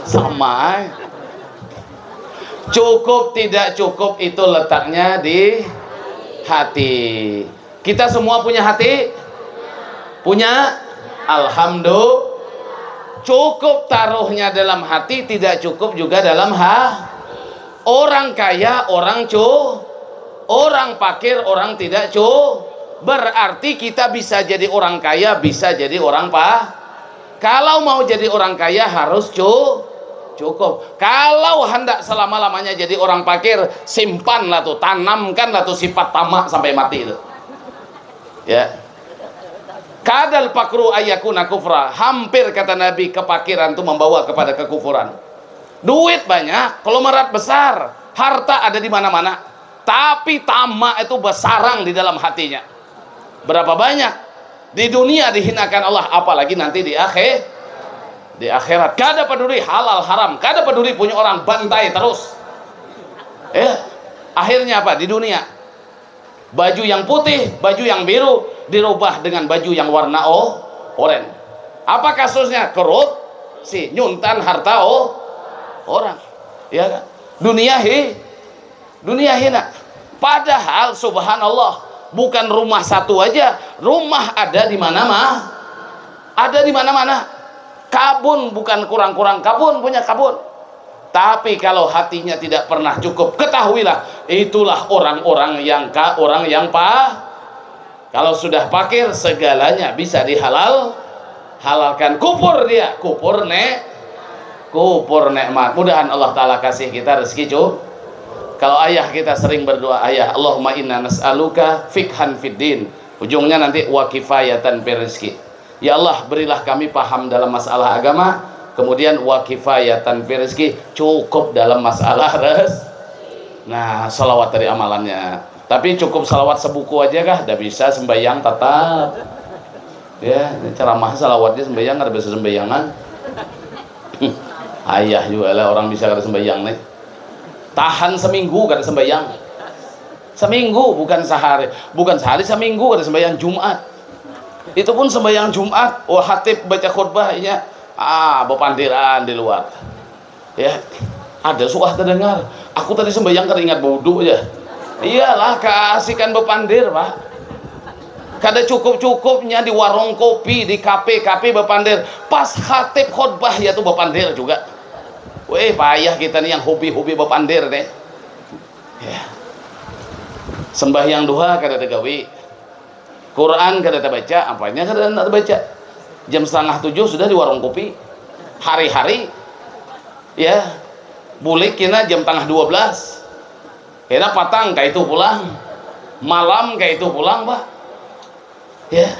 Sama. Cukup tidak cukup itu letaknya di hati. Kita semua punya hati? Punya? Alhamdulillah. Cukup taruhnya dalam hati, tidak cukup juga dalam ha. Orang kaya, orang cu, orang pakir, orang tidak cu. Berarti kita bisa jadi orang kaya, bisa jadi orang pa. Kalau mau jadi orang kaya harus cu, cukup. Kalau hendak selama-lamanya jadi orang pakir, simpanlah tuh, tanamkanlah tuh sifat tamak sampai mati itu. Ya. Kadal pakru ayakuna kufra. Hampir kata Nabi kepakiran itu membawa kepada kekufuran. Duit banyak, konglomerat besar, harta ada di mana-mana. Tapi tamak itu bersarang di dalam hatinya. Berapa banyak di dunia dihinakan Allah, apalagi nanti di akhir di akhirat. Kada peduli halal haram, kada peduli punya orang bantai terus. Ya, akhirnya apa di dunia? Baju yang putih, baju yang biru dirubah dengan baju yang warna o, oren. Apa kasusnya? Korupsi, nyuntan harta o, orang. Ya kan? Dunia hi, dunia hina. Padahal subhanallah, bukan rumah satu aja, rumah ada di mana mah, ada di mana-mana. Kabun bukan kurang-kurang kabun, punya kabun. Tapi kalau hatinya tidak pernah cukup, ketahuilah itulah orang-orang yang ka orang yang pa. Kalau sudah pakir, segalanya bisa dihalal halalkan. Kupur dia, kupur ne, kupur nikmat. Mudahan Allah Taala kasih kita rezeki cu. Kalau ayah kita sering berdoa, ayah, Allahumma inna nas'aluka fikhan fiddin. Ujungnya nanti wa kifayatan fi rizki. Ya Allah, berilah kami paham dalam masalah agama, kemudian wa kifayatan fi rizki, cukup dalam masalah res. Nah, salawat tadi amalannya. Tapi cukup salawat sebuku aja kah? Dah bisa sembayang tetap. Ya, ini ceramah salawatnya sembayang, kada bisa sembayangan. Ayah juga lah orang bisa kada sembayang nih. Tahan seminggu kada sembayang. Seminggu, bukan sehari, bukan sehari, seminggu kada sembayang Jumat. Itu pun sembahyang Jumat, wah, hatib baca khutbah, inya, ah, bepandiran di luar. Ya, ada suah terdengar. Aku tadi sembahyang kada ingat wudhu aja. Iyalah, keasikan bepandir, Pak. Kada cukup-cukupnya di warung kopi, di kafe-kafe bepandir. Pas hatib khutbah, ya tuh bepandir juga. Weh, payah kita nih yang hobi-hobi bepandir nih. Ya. Sembahyang duha kada tegawi. Quran kada tabaca, apanya kada nak tabaca. Jam setengah tujuh sudah di warung kopi. Hari-hari, ya, bulik kena jam tengah dua belas. Kena patang kayak itu pulang. Malam kayak itu pulang, Pak. Ya.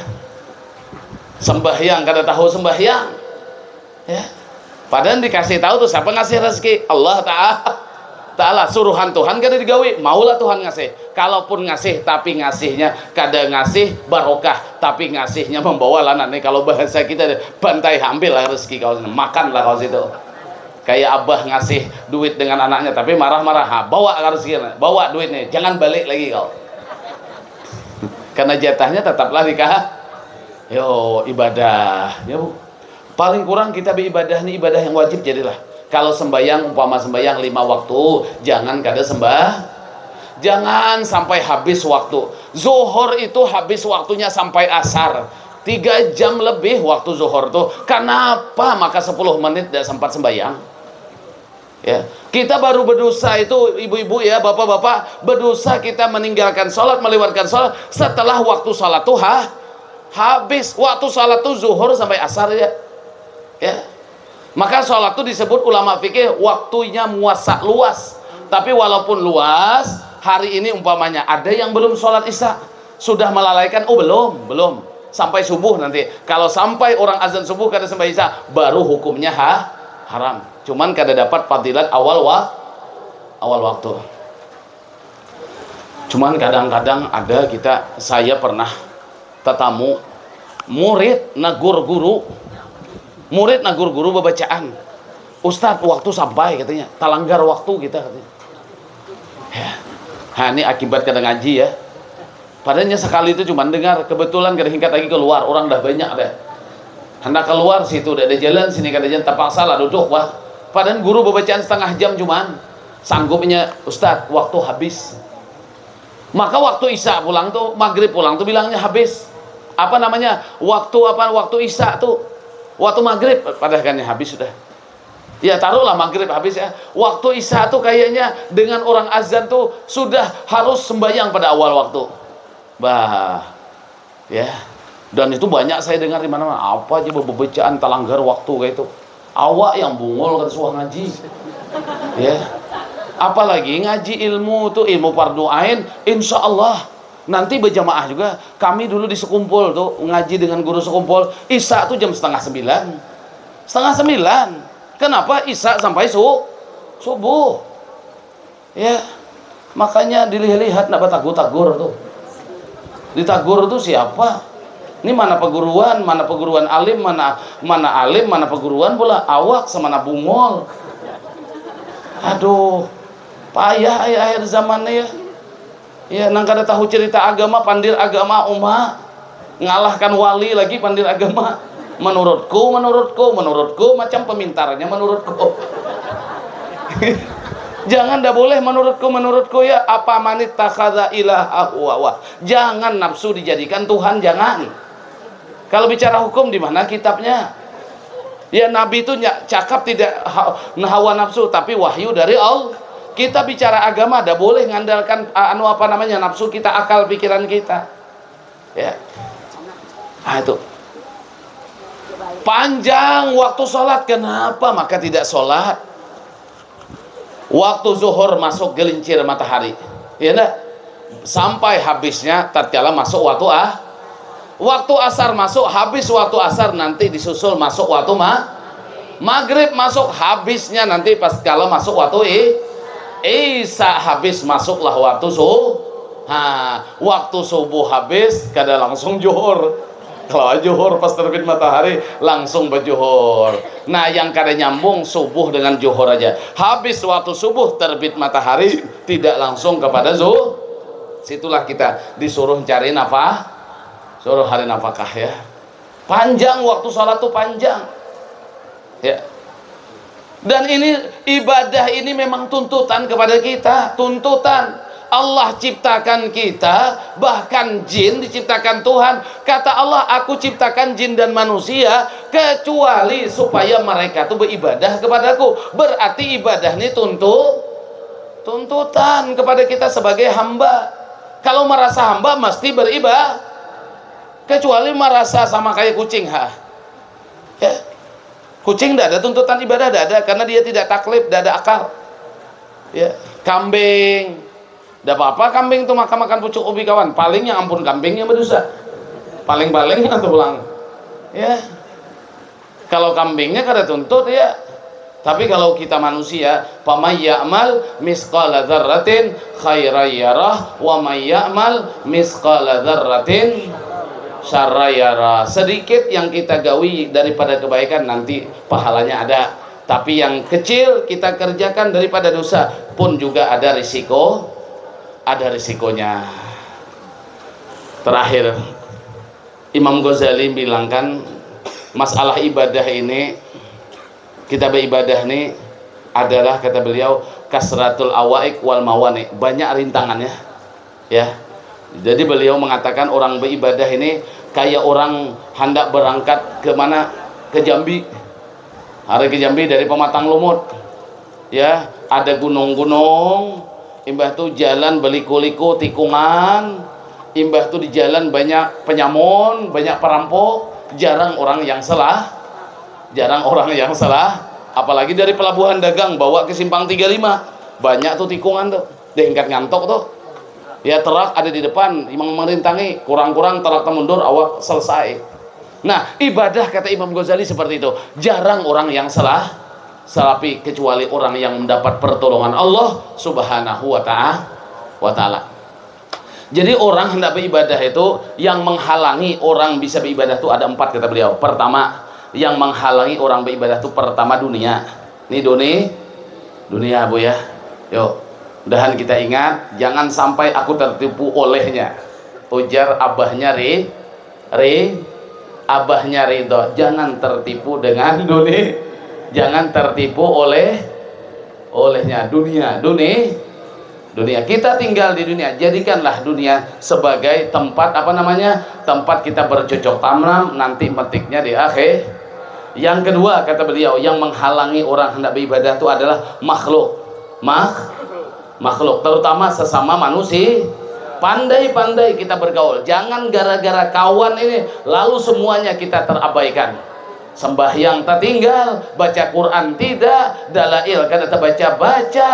Sembahyang kada tahu sembahyang. Ya. Padahal dikasih tahu tuh siapa ngasih rezeki? Allah Ta'ala. Ta'ala, suruhan Tuhan kada digawi, maulah Tuhan ngasih. Kalaupun ngasih, tapi ngasihnya kada ngasih barokah, tapi ngasihnya membawa lanak nih. Kalau bahasa kita, bantai, ambil lah rezeki kau, makan lah kau situ. Kayak abah ngasih duit dengan anaknya, tapi marah-marah, ha, bawa lah rezeki, bawa duit nih, jangan balik lagi kau. Karena jatahnya tetaplah di ka-, yo, ibadah, ya, Bu. Paling kurang kita beribadah ni ibadah yang wajib jadilah. Kalau sembayang, umpama sembayang lima waktu, jangan kada sembah, jangan sampai habis waktu. Zuhur itu habis waktunya sampai asar. Tiga jam lebih waktu zuhur tuh. Kenapa maka sepuluh menit tidak sempat sembayang? Ya. Kita baru berdosa itu, ibu-ibu ya, bapak-bapak, berdosa kita meninggalkan sholat, melewatkan sholat setelah waktu sholat tuh ha-, habis. Waktu sholat tuh zuhur sampai asar ya. Ya. Maka sholat tuh disebut ulama fikih waktunya muasa luas. Tapi walaupun luas, hari ini umpamanya ada yang belum sholat isya, sudah melalaikan, oh belum, belum. Sampai subuh nanti. Kalau sampai orang azan subuh kada sembah isya, baru hukumnya ha-, haram. Cuman kada dapat fadilat awal wa-, awal waktu. Cuman kadang-kadang ada kita, saya pernah tetamu, murid nagur guru, murid nagur guru babacaan, "Ustadz, waktu sampai," katanya, "talanggar waktu kita," katanya. Ha, ini akibat kada ngaji ya. Padahal sekali itu cuma dengar, kebetulan kada hingkat lagi keluar, orang dah banyak dah. Hendak keluar situ, dah ada jalan sini, kada jalan, terpaksa lah duduk, wah. Padahal guru bacaan setengah jam cuman, sanggupnya, "Ustaz, waktu habis." Maka waktu isya pulang tuh, maghrib pulang tuh bilangnya habis. Apa namanya? Waktu apa? Waktu isya tuh. Waktu maghrib, padahal kan habis sudah. Ya, taruhlah maghrib habis ya. Waktu isya tuh kayaknya dengan orang azan tuh sudah harus sembahyang pada awal waktu. Bah, ya. Dan itu banyak saya dengar di mana-mana. Apa aja bebecaan talanggar waktu kayak itu. Awak yang bungul kada suah ngaji. Ya. Apalagi ngaji ilmu tuh, ilmu fardu ain, insya Allah nanti berjamaah juga. Kami dulu di Sekumpul tuh ngaji dengan guru Sekumpul, isya tuh jam setengah sembilan. Setengah sembilan. Kenapa isya sampai su subuh? Ya, makanya dilihat-lihat nak batagur-tagur tuh. Ditagur tuh siapa? Ini mana perguruan, mana perguruan alim, mana mana alim, mana perguruan pula, awak sama bungul. Aduh, payah ai akhir zamannya ya. Ya, nang kada tahu cerita agama, pandir agama, uma. Ngalahkan wali lagi pandir agama. Menurutku, menurutku, menurutku, macam pemintarnya menurutku. Jangan, dah boleh menurutku, menurutku ya. Apa manit takhadha ilaha huwa. Jangan nafsu dijadikan Tuhan, jangan. Kalau bicara hukum, di mana kitabnya? Ya, Nabi itu nya- cakap tidak ha- hawa nafsu, tapi wahyu dari Allah. Kita bicara agama, ada boleh ngandalkan a- anu apa namanya nafsu kita, akal pikiran kita. Ya. Nah, itu. Panjang waktu sholat, kenapa maka tidak sholat? Waktu zuhur masuk gelincir matahari, ya ndak? Sampai habisnya tatkala masuk waktu ah, waktu asar masuk, habis waktu asar nanti disusul masuk waktu ma, maghrib masuk, habisnya nanti pas kala masuk waktu i, isya habis masuklah waktu su, ha, waktu subuh habis kada langsung juhur. Kalau juhur pas terbit matahari, langsung bajuhur. Nah, yang kada nyambung subuh dengan juhur aja. Habis waktu subuh terbit matahari, tidak langsung kepada zuhur. Situlah kita disuruh cari nafkah, suruh hari nafkah ya. Panjang waktu salat tuh panjang. Ya. Dan ini ibadah ini memang tuntutan kepada kita, tuntutan. Allah ciptakan kita, bahkan jin diciptakan Tuhan. Kata Allah, "Aku ciptakan jin dan manusia kecuali supaya mereka tuh beribadah kepadaku." Berarti ibadah ini tuntu tuntutan kepada kita sebagai hamba. Kalau merasa hamba mesti beribadah. Kecuali merasa sama kayak kucing, ha. Ya. Kucing tidak ada tuntutan ibadah, tidak ada, karena dia tidak taklif, tidak ada akal. Ya, kambing, tidak apa-apa kambing tuh makan-makan pucuk ubi kawan. Paling yang ampun kambing yang berdosa. Paling-paling atau pulang. Ya. Kalau kambingnya kada tuntut ya. Tapi kalau kita manusia, "Faman ya'mal misqala dzarratin khairan yarah, wa man ya'mal misqala dzarratin syarran yarah." Sedikit yang kita gawi daripada kebaikan nanti pahalanya ada. Tapi yang kecil kita kerjakan daripada dosa pun juga ada risiko, ada risikonya. Terakhir, Imam Ghazali bilangkan masalah ibadah ini, kita beribadah ini adalah, kata beliau, kasratul awaik wal mawani, banyak rintangannya, ya. Jadi beliau mengatakan orang beribadah ini kayak orang hendak berangkat ke mana? Ke Jambi. Hari ke Jambi dari Pematang Lumut. Ya, ada gunung-gunung, imbah tu jalan beliku-liku tikungan, imbah tu di jalan banyak penyamun, banyak perampok, jarang orang yang salah, jarang orang yang salah, apalagi dari pelabuhan dagang bawa ke simpang tiga lima, banyak tu tikungan tu, dihingkat ngantok tu. Ya, truk ada di depan, imang merintangi, kurang-kurang truk temundur, awak selesai. Nah, ibadah kata Imam Ghazali seperti itu, jarang orang yang salah, salapi kecuali orang yang mendapat pertolongan Allah Subhanahu wa ta'a-, wa taala. Jadi orang hendak beribadah itu yang menghalangi orang bisa beribadah itu ada empat kata beliau. Pertama, yang menghalangi orang beribadah itu pertama dunia. Ini dunia, dunia bu ya. Yuk. Mudahan kita ingat, jangan sampai aku tertipu olehnya. Ujar abahnya Ri, Ri, abahnya Ridho, jangan tertipu dengan dunia, jangan tertipu oleh olehnya dunia, dunia, dunia. Kita tinggal di dunia, jadikanlah dunia sebagai tempat apa namanya, tempat kita bercocok tanam, nanti metiknya di akhir. Yang kedua, kata beliau, yang menghalangi orang hendak beribadah itu adalah makhluk. Mak makhluk, terutama sesama manusia. Pandai-pandai kita bergaul, jangan gara-gara kawan ini lalu semuanya kita terabaikan. Sembahyang tertinggal, baca Quran tidak, dalail kada terbaca-baca,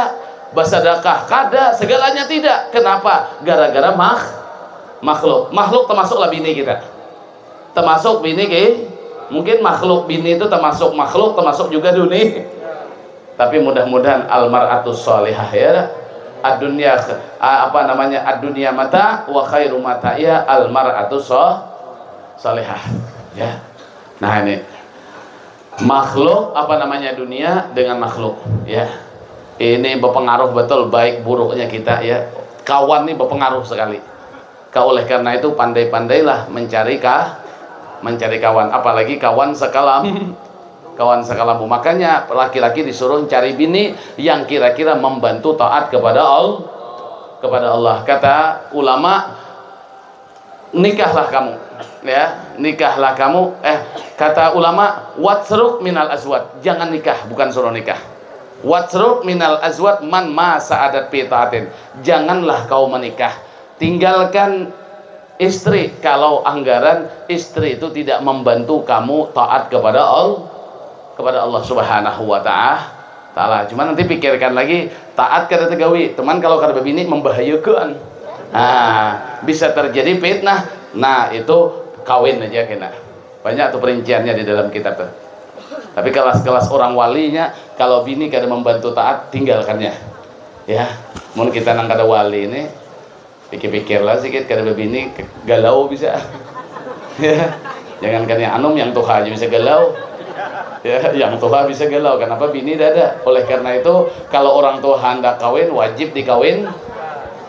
bersedekah kada, segalanya tidak. Kenapa? Gara-gara mak makhluk. Makhluk termasuklah bini kita. Termasuk bini ke? Mungkin makhluk bini itu termasuk makhluk, termasuk juga dunia. Tapi mudah-mudahan almaratus solihah ya. Adunya apa namanya, adunya mata wa khairu mata ya almaratus solihah ya. Nah ini makhluk apa namanya dunia dengan makhluk ya. Ini berpengaruh betul baik buruknya kita ya. Kawan ini berpengaruh sekali. Ka oleh karena itu pandai-pandailah mencari ka mencari kawan, apalagi kawan sekalam kawan sekalamu. Makanya laki-laki disuruh cari bini yang kira-kira membantu taat kepada Allah kepada Allah. Kata ulama, nikahlah kamu ya, nikahlah kamu eh kata ulama, watsruk minal azwat, jangan nikah, bukan suruh nikah. Watsruk minal azwat man ma sa'adat fi taatin, janganlah kau menikah, tinggalkan istri kalau anggaran istri itu tidak membantu kamu taat kepada Allah kepada Allah Subhanahu wa taala. Cuma nanti pikirkan lagi, taat kada tegawi, teman kalau kada bini membahayakan. Nah, bisa terjadi fitnah. Nah, itu kawin aja kena. Banyak tuh perinciannya di dalam kitab tuh. Tapi kelas-kelas orang walinya, kalau bini kada membantu taat, tinggalkannya. Ya, mun kita nang kada wali ini, pikir-pikirlah sikit, kada bebini galau bisa. Ya. Jangankan yang anum, yang tuha aja bisa galau. Ya, yang tuha bisa galau. Kenapa bini dada? Oleh karena itu, kalau orang tua hendak kawin, wajib dikawin,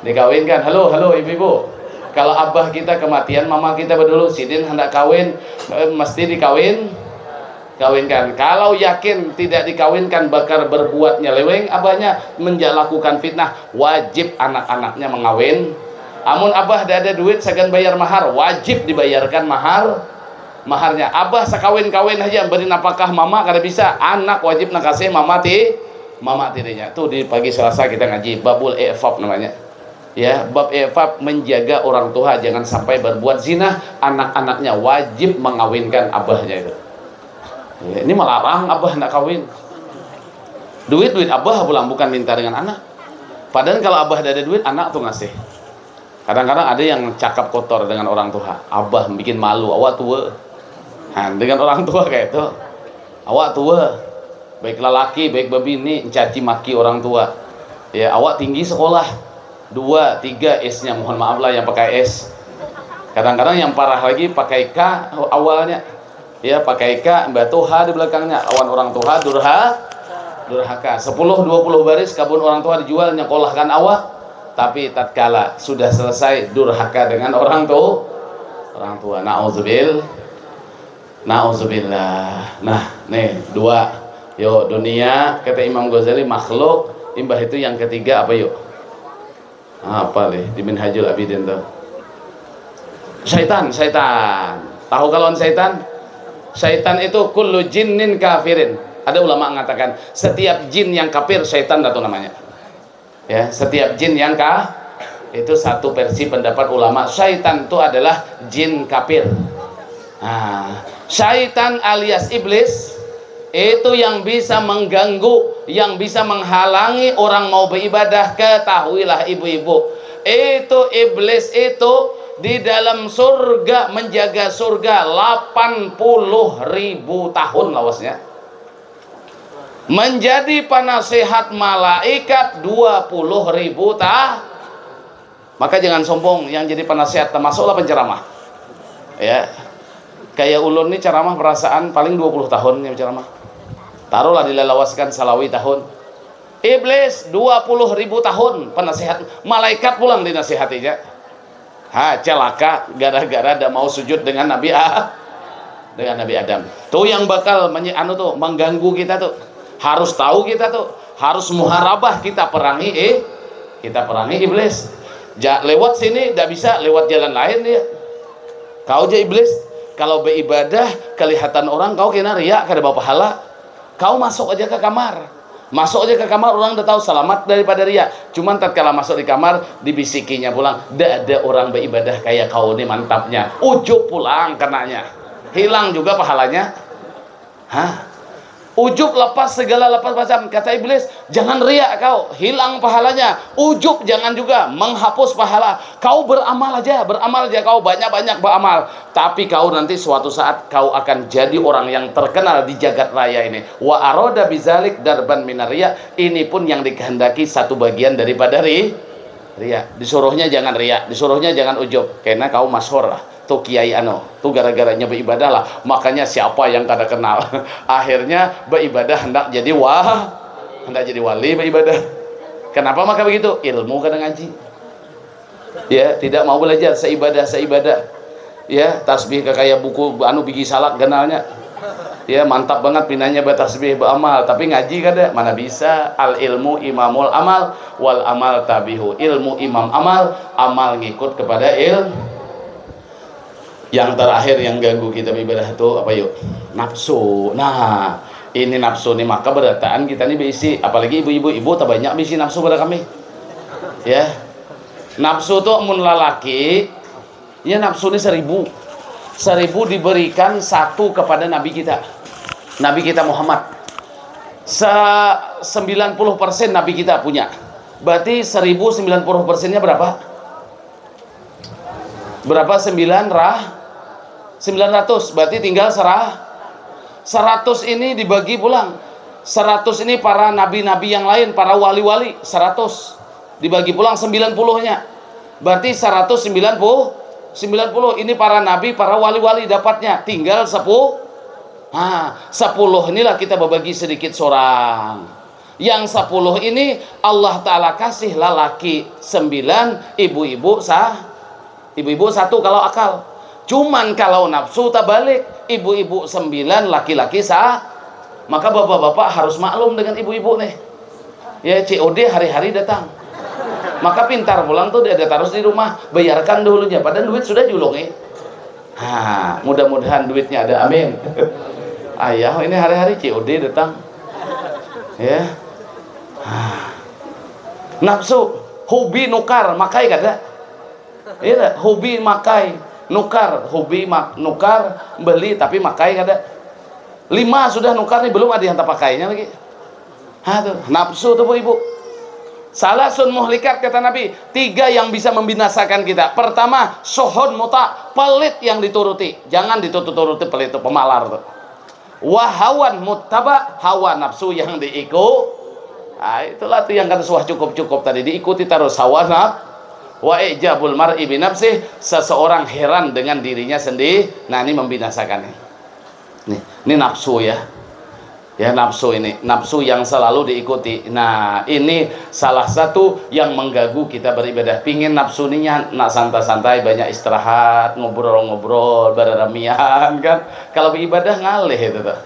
dikawinkan. Halo, halo ibu-ibu. Kalau abah kita kematian, mama kita bedulu, sidin hendak kawin, eh, mesti dikawin. Kawinkan. Kalau yakin tidak dikawinkan bakal berbuat nyeleweng, abahnya menjalakukan fitnah, wajib anak-anaknya mengawin. Amun abah ada duit sagan bayar mahar, wajib dibayarkan mahar maharnya. Abah sakawin-kawin aja beri napakah mama kada bisa, anak wajib nakasih mama ti mama tirinya. Tuh di pagi Selasa kita ngaji babul i'faf namanya. Ya, bab i'faf menjaga orang tua jangan sampai berbuat zina, anak-anaknya wajib mengawinkan abahnya itu. Ya, ini melarang abah nak kawin. Duit-duit abah pulang, bukan minta dengan anak. Padahal kalau abah ada duit, anak tuh ngasih. Kadang-kadang ada yang cakap kotor dengan orang tua. Abah bikin malu, awak tua. Nah, dengan orang tua kayak itu. Awak tua. Baik lelaki, baik bebini, mencaci maki orang tua. Ya, awak tinggi sekolah. Dua, tiga S-nya, mohon maaf lah yang pakai S. Kadang-kadang yang parah lagi pakai K awalnya. Ya, pakai K, mbah tuha di belakangnya. Lawan orang tuha, durha, durhaka. Sepuluh, dua puluh baris kabun orang tua dijual, nyekolahkan awak. Tapi tatkala sudah selesai, durhaka dengan orang tu, orang tua. Nauzubil, nauzubillah. Nah, nih, dua. Yo, dunia, kata Imam Ghazali, makhluk. Imbah itu yang ketiga apa yuk? Apa lih di Minhajul Abidin tuh? Syaitan, syaitan. Tahu kalau syaitan? Syaitan itu kullu jinnin kafirin. Ada ulama mengatakan setiap jin yang kafir syaitan datu namanya. Ya, setiap jin yang kah itu satu versi pendapat ulama, syaitan itu adalah jin kafir. Nah, syaitan alias iblis itu yang bisa mengganggu, yang bisa menghalangi orang mau beribadah. Ketahuilah ibu-ibu, itu iblis itu di dalam surga, menjaga surga delapan puluh ribu tahun lawasnya. Menjadi penasehat malaikat dua puluh ribu tahun. Maka jangan sombong yang jadi penasehat, termasuklah penceramah. Ya. Kayak ulun nih ceramah perasaan paling dua puluh tahun yang ceramah. Taruhlah dilalawaskan salawi tahun. Iblis dua puluh ribu tahun penasehat, malaikat pulang dinasihatinya. Ha, celaka gara-gara ada mau sujud dengan Nabi A-, dengan Nabi Adam. Tuh yang bakal menye-, anu tuh, mengganggu kita tuh. Harus tahu kita tuh, harus muharabah kita perangi, eh, kita perangi iblis. Ja, lewat sini tidak bisa, lewat jalan lain dia. Kau aja iblis, kalau beribadah kelihatan orang kau kena riak, kada bapahala. Kau masuk aja ke kamar. Masuk aja ke kamar, orang udah tahu selamat daripada riak. Cuman tatkala masuk di kamar, dibisikinya pulang, "Dak ada orang beribadah kayak kau ni mantapnya." Ujub pulang kenanya. Hilang juga pahalanya. Hah? Ujub lepas segala lepas macam. Kata iblis, "Jangan riak kau, hilang pahalanya." Ujub jangan juga, menghapus pahala. Kau beramal aja, beramal aja kau, banyak-banyak beramal. Tapi kau nanti suatu saat kau akan jadi orang yang terkenal di jagat raya ini. Wa aroda bizalik darban minariya. Ini pun yang dikehendaki satu bagian daripada ri, riak. Disuruhnya jangan riak, disuruhnya jangan ujub. Karena kau masyhur lah. Tuh kiai anu, tuh gara-garanya beribadah lah. Makanya siapa yang kada kenal. Akhirnya beribadah hendak jadi wah, hendak jadi wali beribadah. Kenapa maka begitu? Ilmu kada ngaji. Ya, tidak mau belajar seibadah seibadah. Ya, tasbih ke kayak buku anu bigi salak ganalnya. Ya, mantap banget pinanya bertasbih beramal, tapi ngaji kada, mana bisa. Al ilmu imamul amal, wal amal tabihu. Ilmu imam amal, amal ngikut kepada il. Yang terakhir yang ganggu kita beribadah itu apa yuk? Nafsu. Nah, ini nafsu nih maka berataan kita nih berisi, apalagi ibu-ibu, ibu terbanyak berisi nafsu pada kami. Ya, nafsu tuh mun lalaki, ya nafsu ini seribu. Seribu diberikan satu kepada Nabi kita. Nabi kita Muhammad. Se-, sembilan puluh persen Nabi kita punya. Berarti seribu sembilan puluh persennya berapa? Berapa? Sembilan rah? Sembilan ratus. Berarti tinggal serah. Seratus ini dibagi pulang. Seratus ini para nabi-nabi yang lain, para wali-wali. Seratus. Dibagi pulang sembilan puluhnya. Berarti seratus sembilan puluh, sembilan puluh. Ini para nabi, para wali-wali dapatnya. Tinggal sepuluh. Nah, sepuluh inilah kita berbagi sedikit seorang. Yang sepuluh ini Allah Ta'ala kasih lalaki sembilan, ibu-ibu sah, ibu-ibu satu kalau akal. Cuman kalau nafsu terbalik, ibu-ibu sembilan, laki-laki sah. Maka bapak-bapak harus maklum dengan ibu-ibu nih. Ya, C O D hari-hari datang. Maka pintar pulang tuh dia ada terus di rumah, bayarkan dulunya, padahal duit sudah julung eh. Ha, mudah-mudahan duitnya ada, amin. Ayah ini hari-hari C O D datang. Ya. Ha. Nafsu, hobi nukar, makai kada? Iya, hobi makai, nukar, hobi mak-, nukar, beli tapi makai kada? Lima sudah nukar nih, belum ada yang terpakainya lagi. Ha, tuh, nafsu tuh, Bu, Ibu. Salah sun muhlikat, kata Nabi, tiga yang bisa membinasakan kita. Pertama, sohon muta, pelit yang dituruti. Jangan dituruti pelit itu, pemalar tuh. Wahawan muttaba, hawa nafsu yang diiku. Nah, itulah tuh yang kata suah cukup-cukup tadi, diikuti terus hawa naf. Wa ijabul mar'i binafsih, seseorang heran dengan dirinya sendiri. Nah, ini membinasakan nih. Nih, ini nafsu ya. Ya, nafsu ini, nafsu yang selalu diikuti. Nah, ini salah satu yang mengganggu kita beribadah. Pingin nafsu ini nya-, nak santai-santai, banyak istirahat, ngobrol-ngobrol, bararamian kan. Kalau beribadah ngalih itu tuh.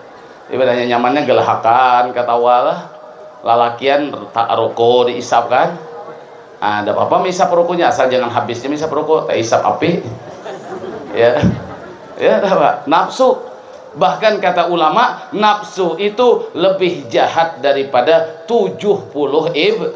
Ibadahnya nyamannya gelahakan, katawa lah. Lalakian tak rokok diisap kan. Ah, ada apa-apa misap rokoknya, asal jangan habisnya misap rokok, tak isap api. Ya. Ya, ada apa? Nafsu. Bahkan kata ulama, nafsu itu lebih jahat daripada tujuh puluh ib-,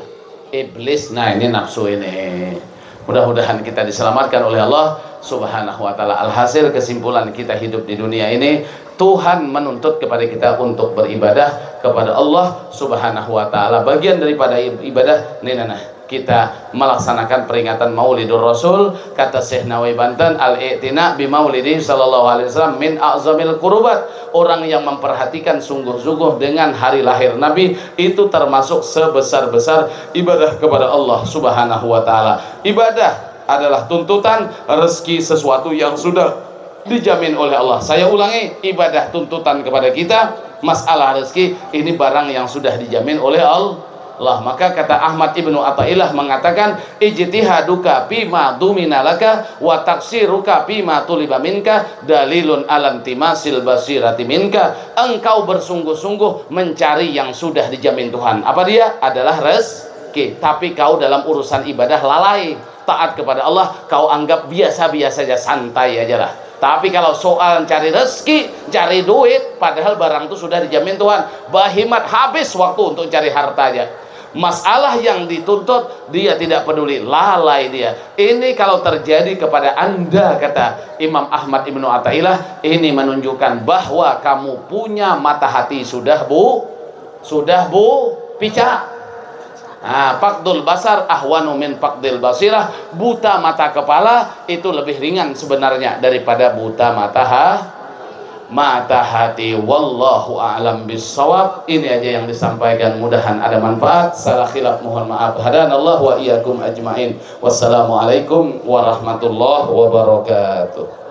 iblis. Nah, ini nafsu ini. Mudah-mudahan kita diselamatkan oleh Allah Subhanahu wa taala. Alhasil, kesimpulan kita hidup di dunia ini, Tuhan menuntut kepada kita untuk beribadah kepada Allah Subhanahu wa taala. Bagian daripada ib-, ibadah ini, nah, kita melaksanakan peringatan Maulidur Rasul, kata Syekh Nawawi Banten, "Al-i'tina bi maulidi sallallahu alaihi wasallam min a'zamil qurubat." Orang yang memperhatikan sungguh-sungguh dengan hari lahir Nabi itu termasuk sebesar-besar ibadah kepada Allah Subhanahu wa taala. Ibadah adalah tuntutan rezeki sesuatu yang sudah dijamin oleh Allah. Saya ulangi, ibadah tuntutan kepada kita, masalah rezeki ini barang yang sudah dijamin oleh Allah. Allah. Maka kata Ahmad Ibnu Athaillah mengatakan, ijtihaduka fima dumina laka wa taksiruka fima tuliba minka dalilun alam timasil basirati minka. Engkau bersungguh-sungguh mencari yang sudah dijamin Tuhan. Apa dia? Adalah rezeki. Tapi kau dalam urusan ibadah lalai, taat kepada Allah, kau anggap biasa-biasa saja, santai aja lah. Tapi kalau soal cari rezeki, cari duit, padahal barang itu sudah dijamin Tuhan, bahimat habis waktu untuk cari harta aja. Masalah yang dituntut, dia tidak peduli, lalai dia. Ini kalau terjadi kepada anda, kata Imam Ahmad Ibnu Athaillah, ini menunjukkan bahwa kamu punya mata hati sudah bu, sudah bu, pica. Nah, faqdul basar ahwanu min faqdil basirah. Buta mata kepala itu lebih ringan sebenarnya daripada buta mata ha-, mata hati. Wallahu a'lam bissawab. Ini aja yang disampaikan, mudahan ada manfaat. Salah khilaf mohon maaf. Hadanallah wa iyyakum ajmain. Wassalamualaikum warahmatullahi wabarakatuh.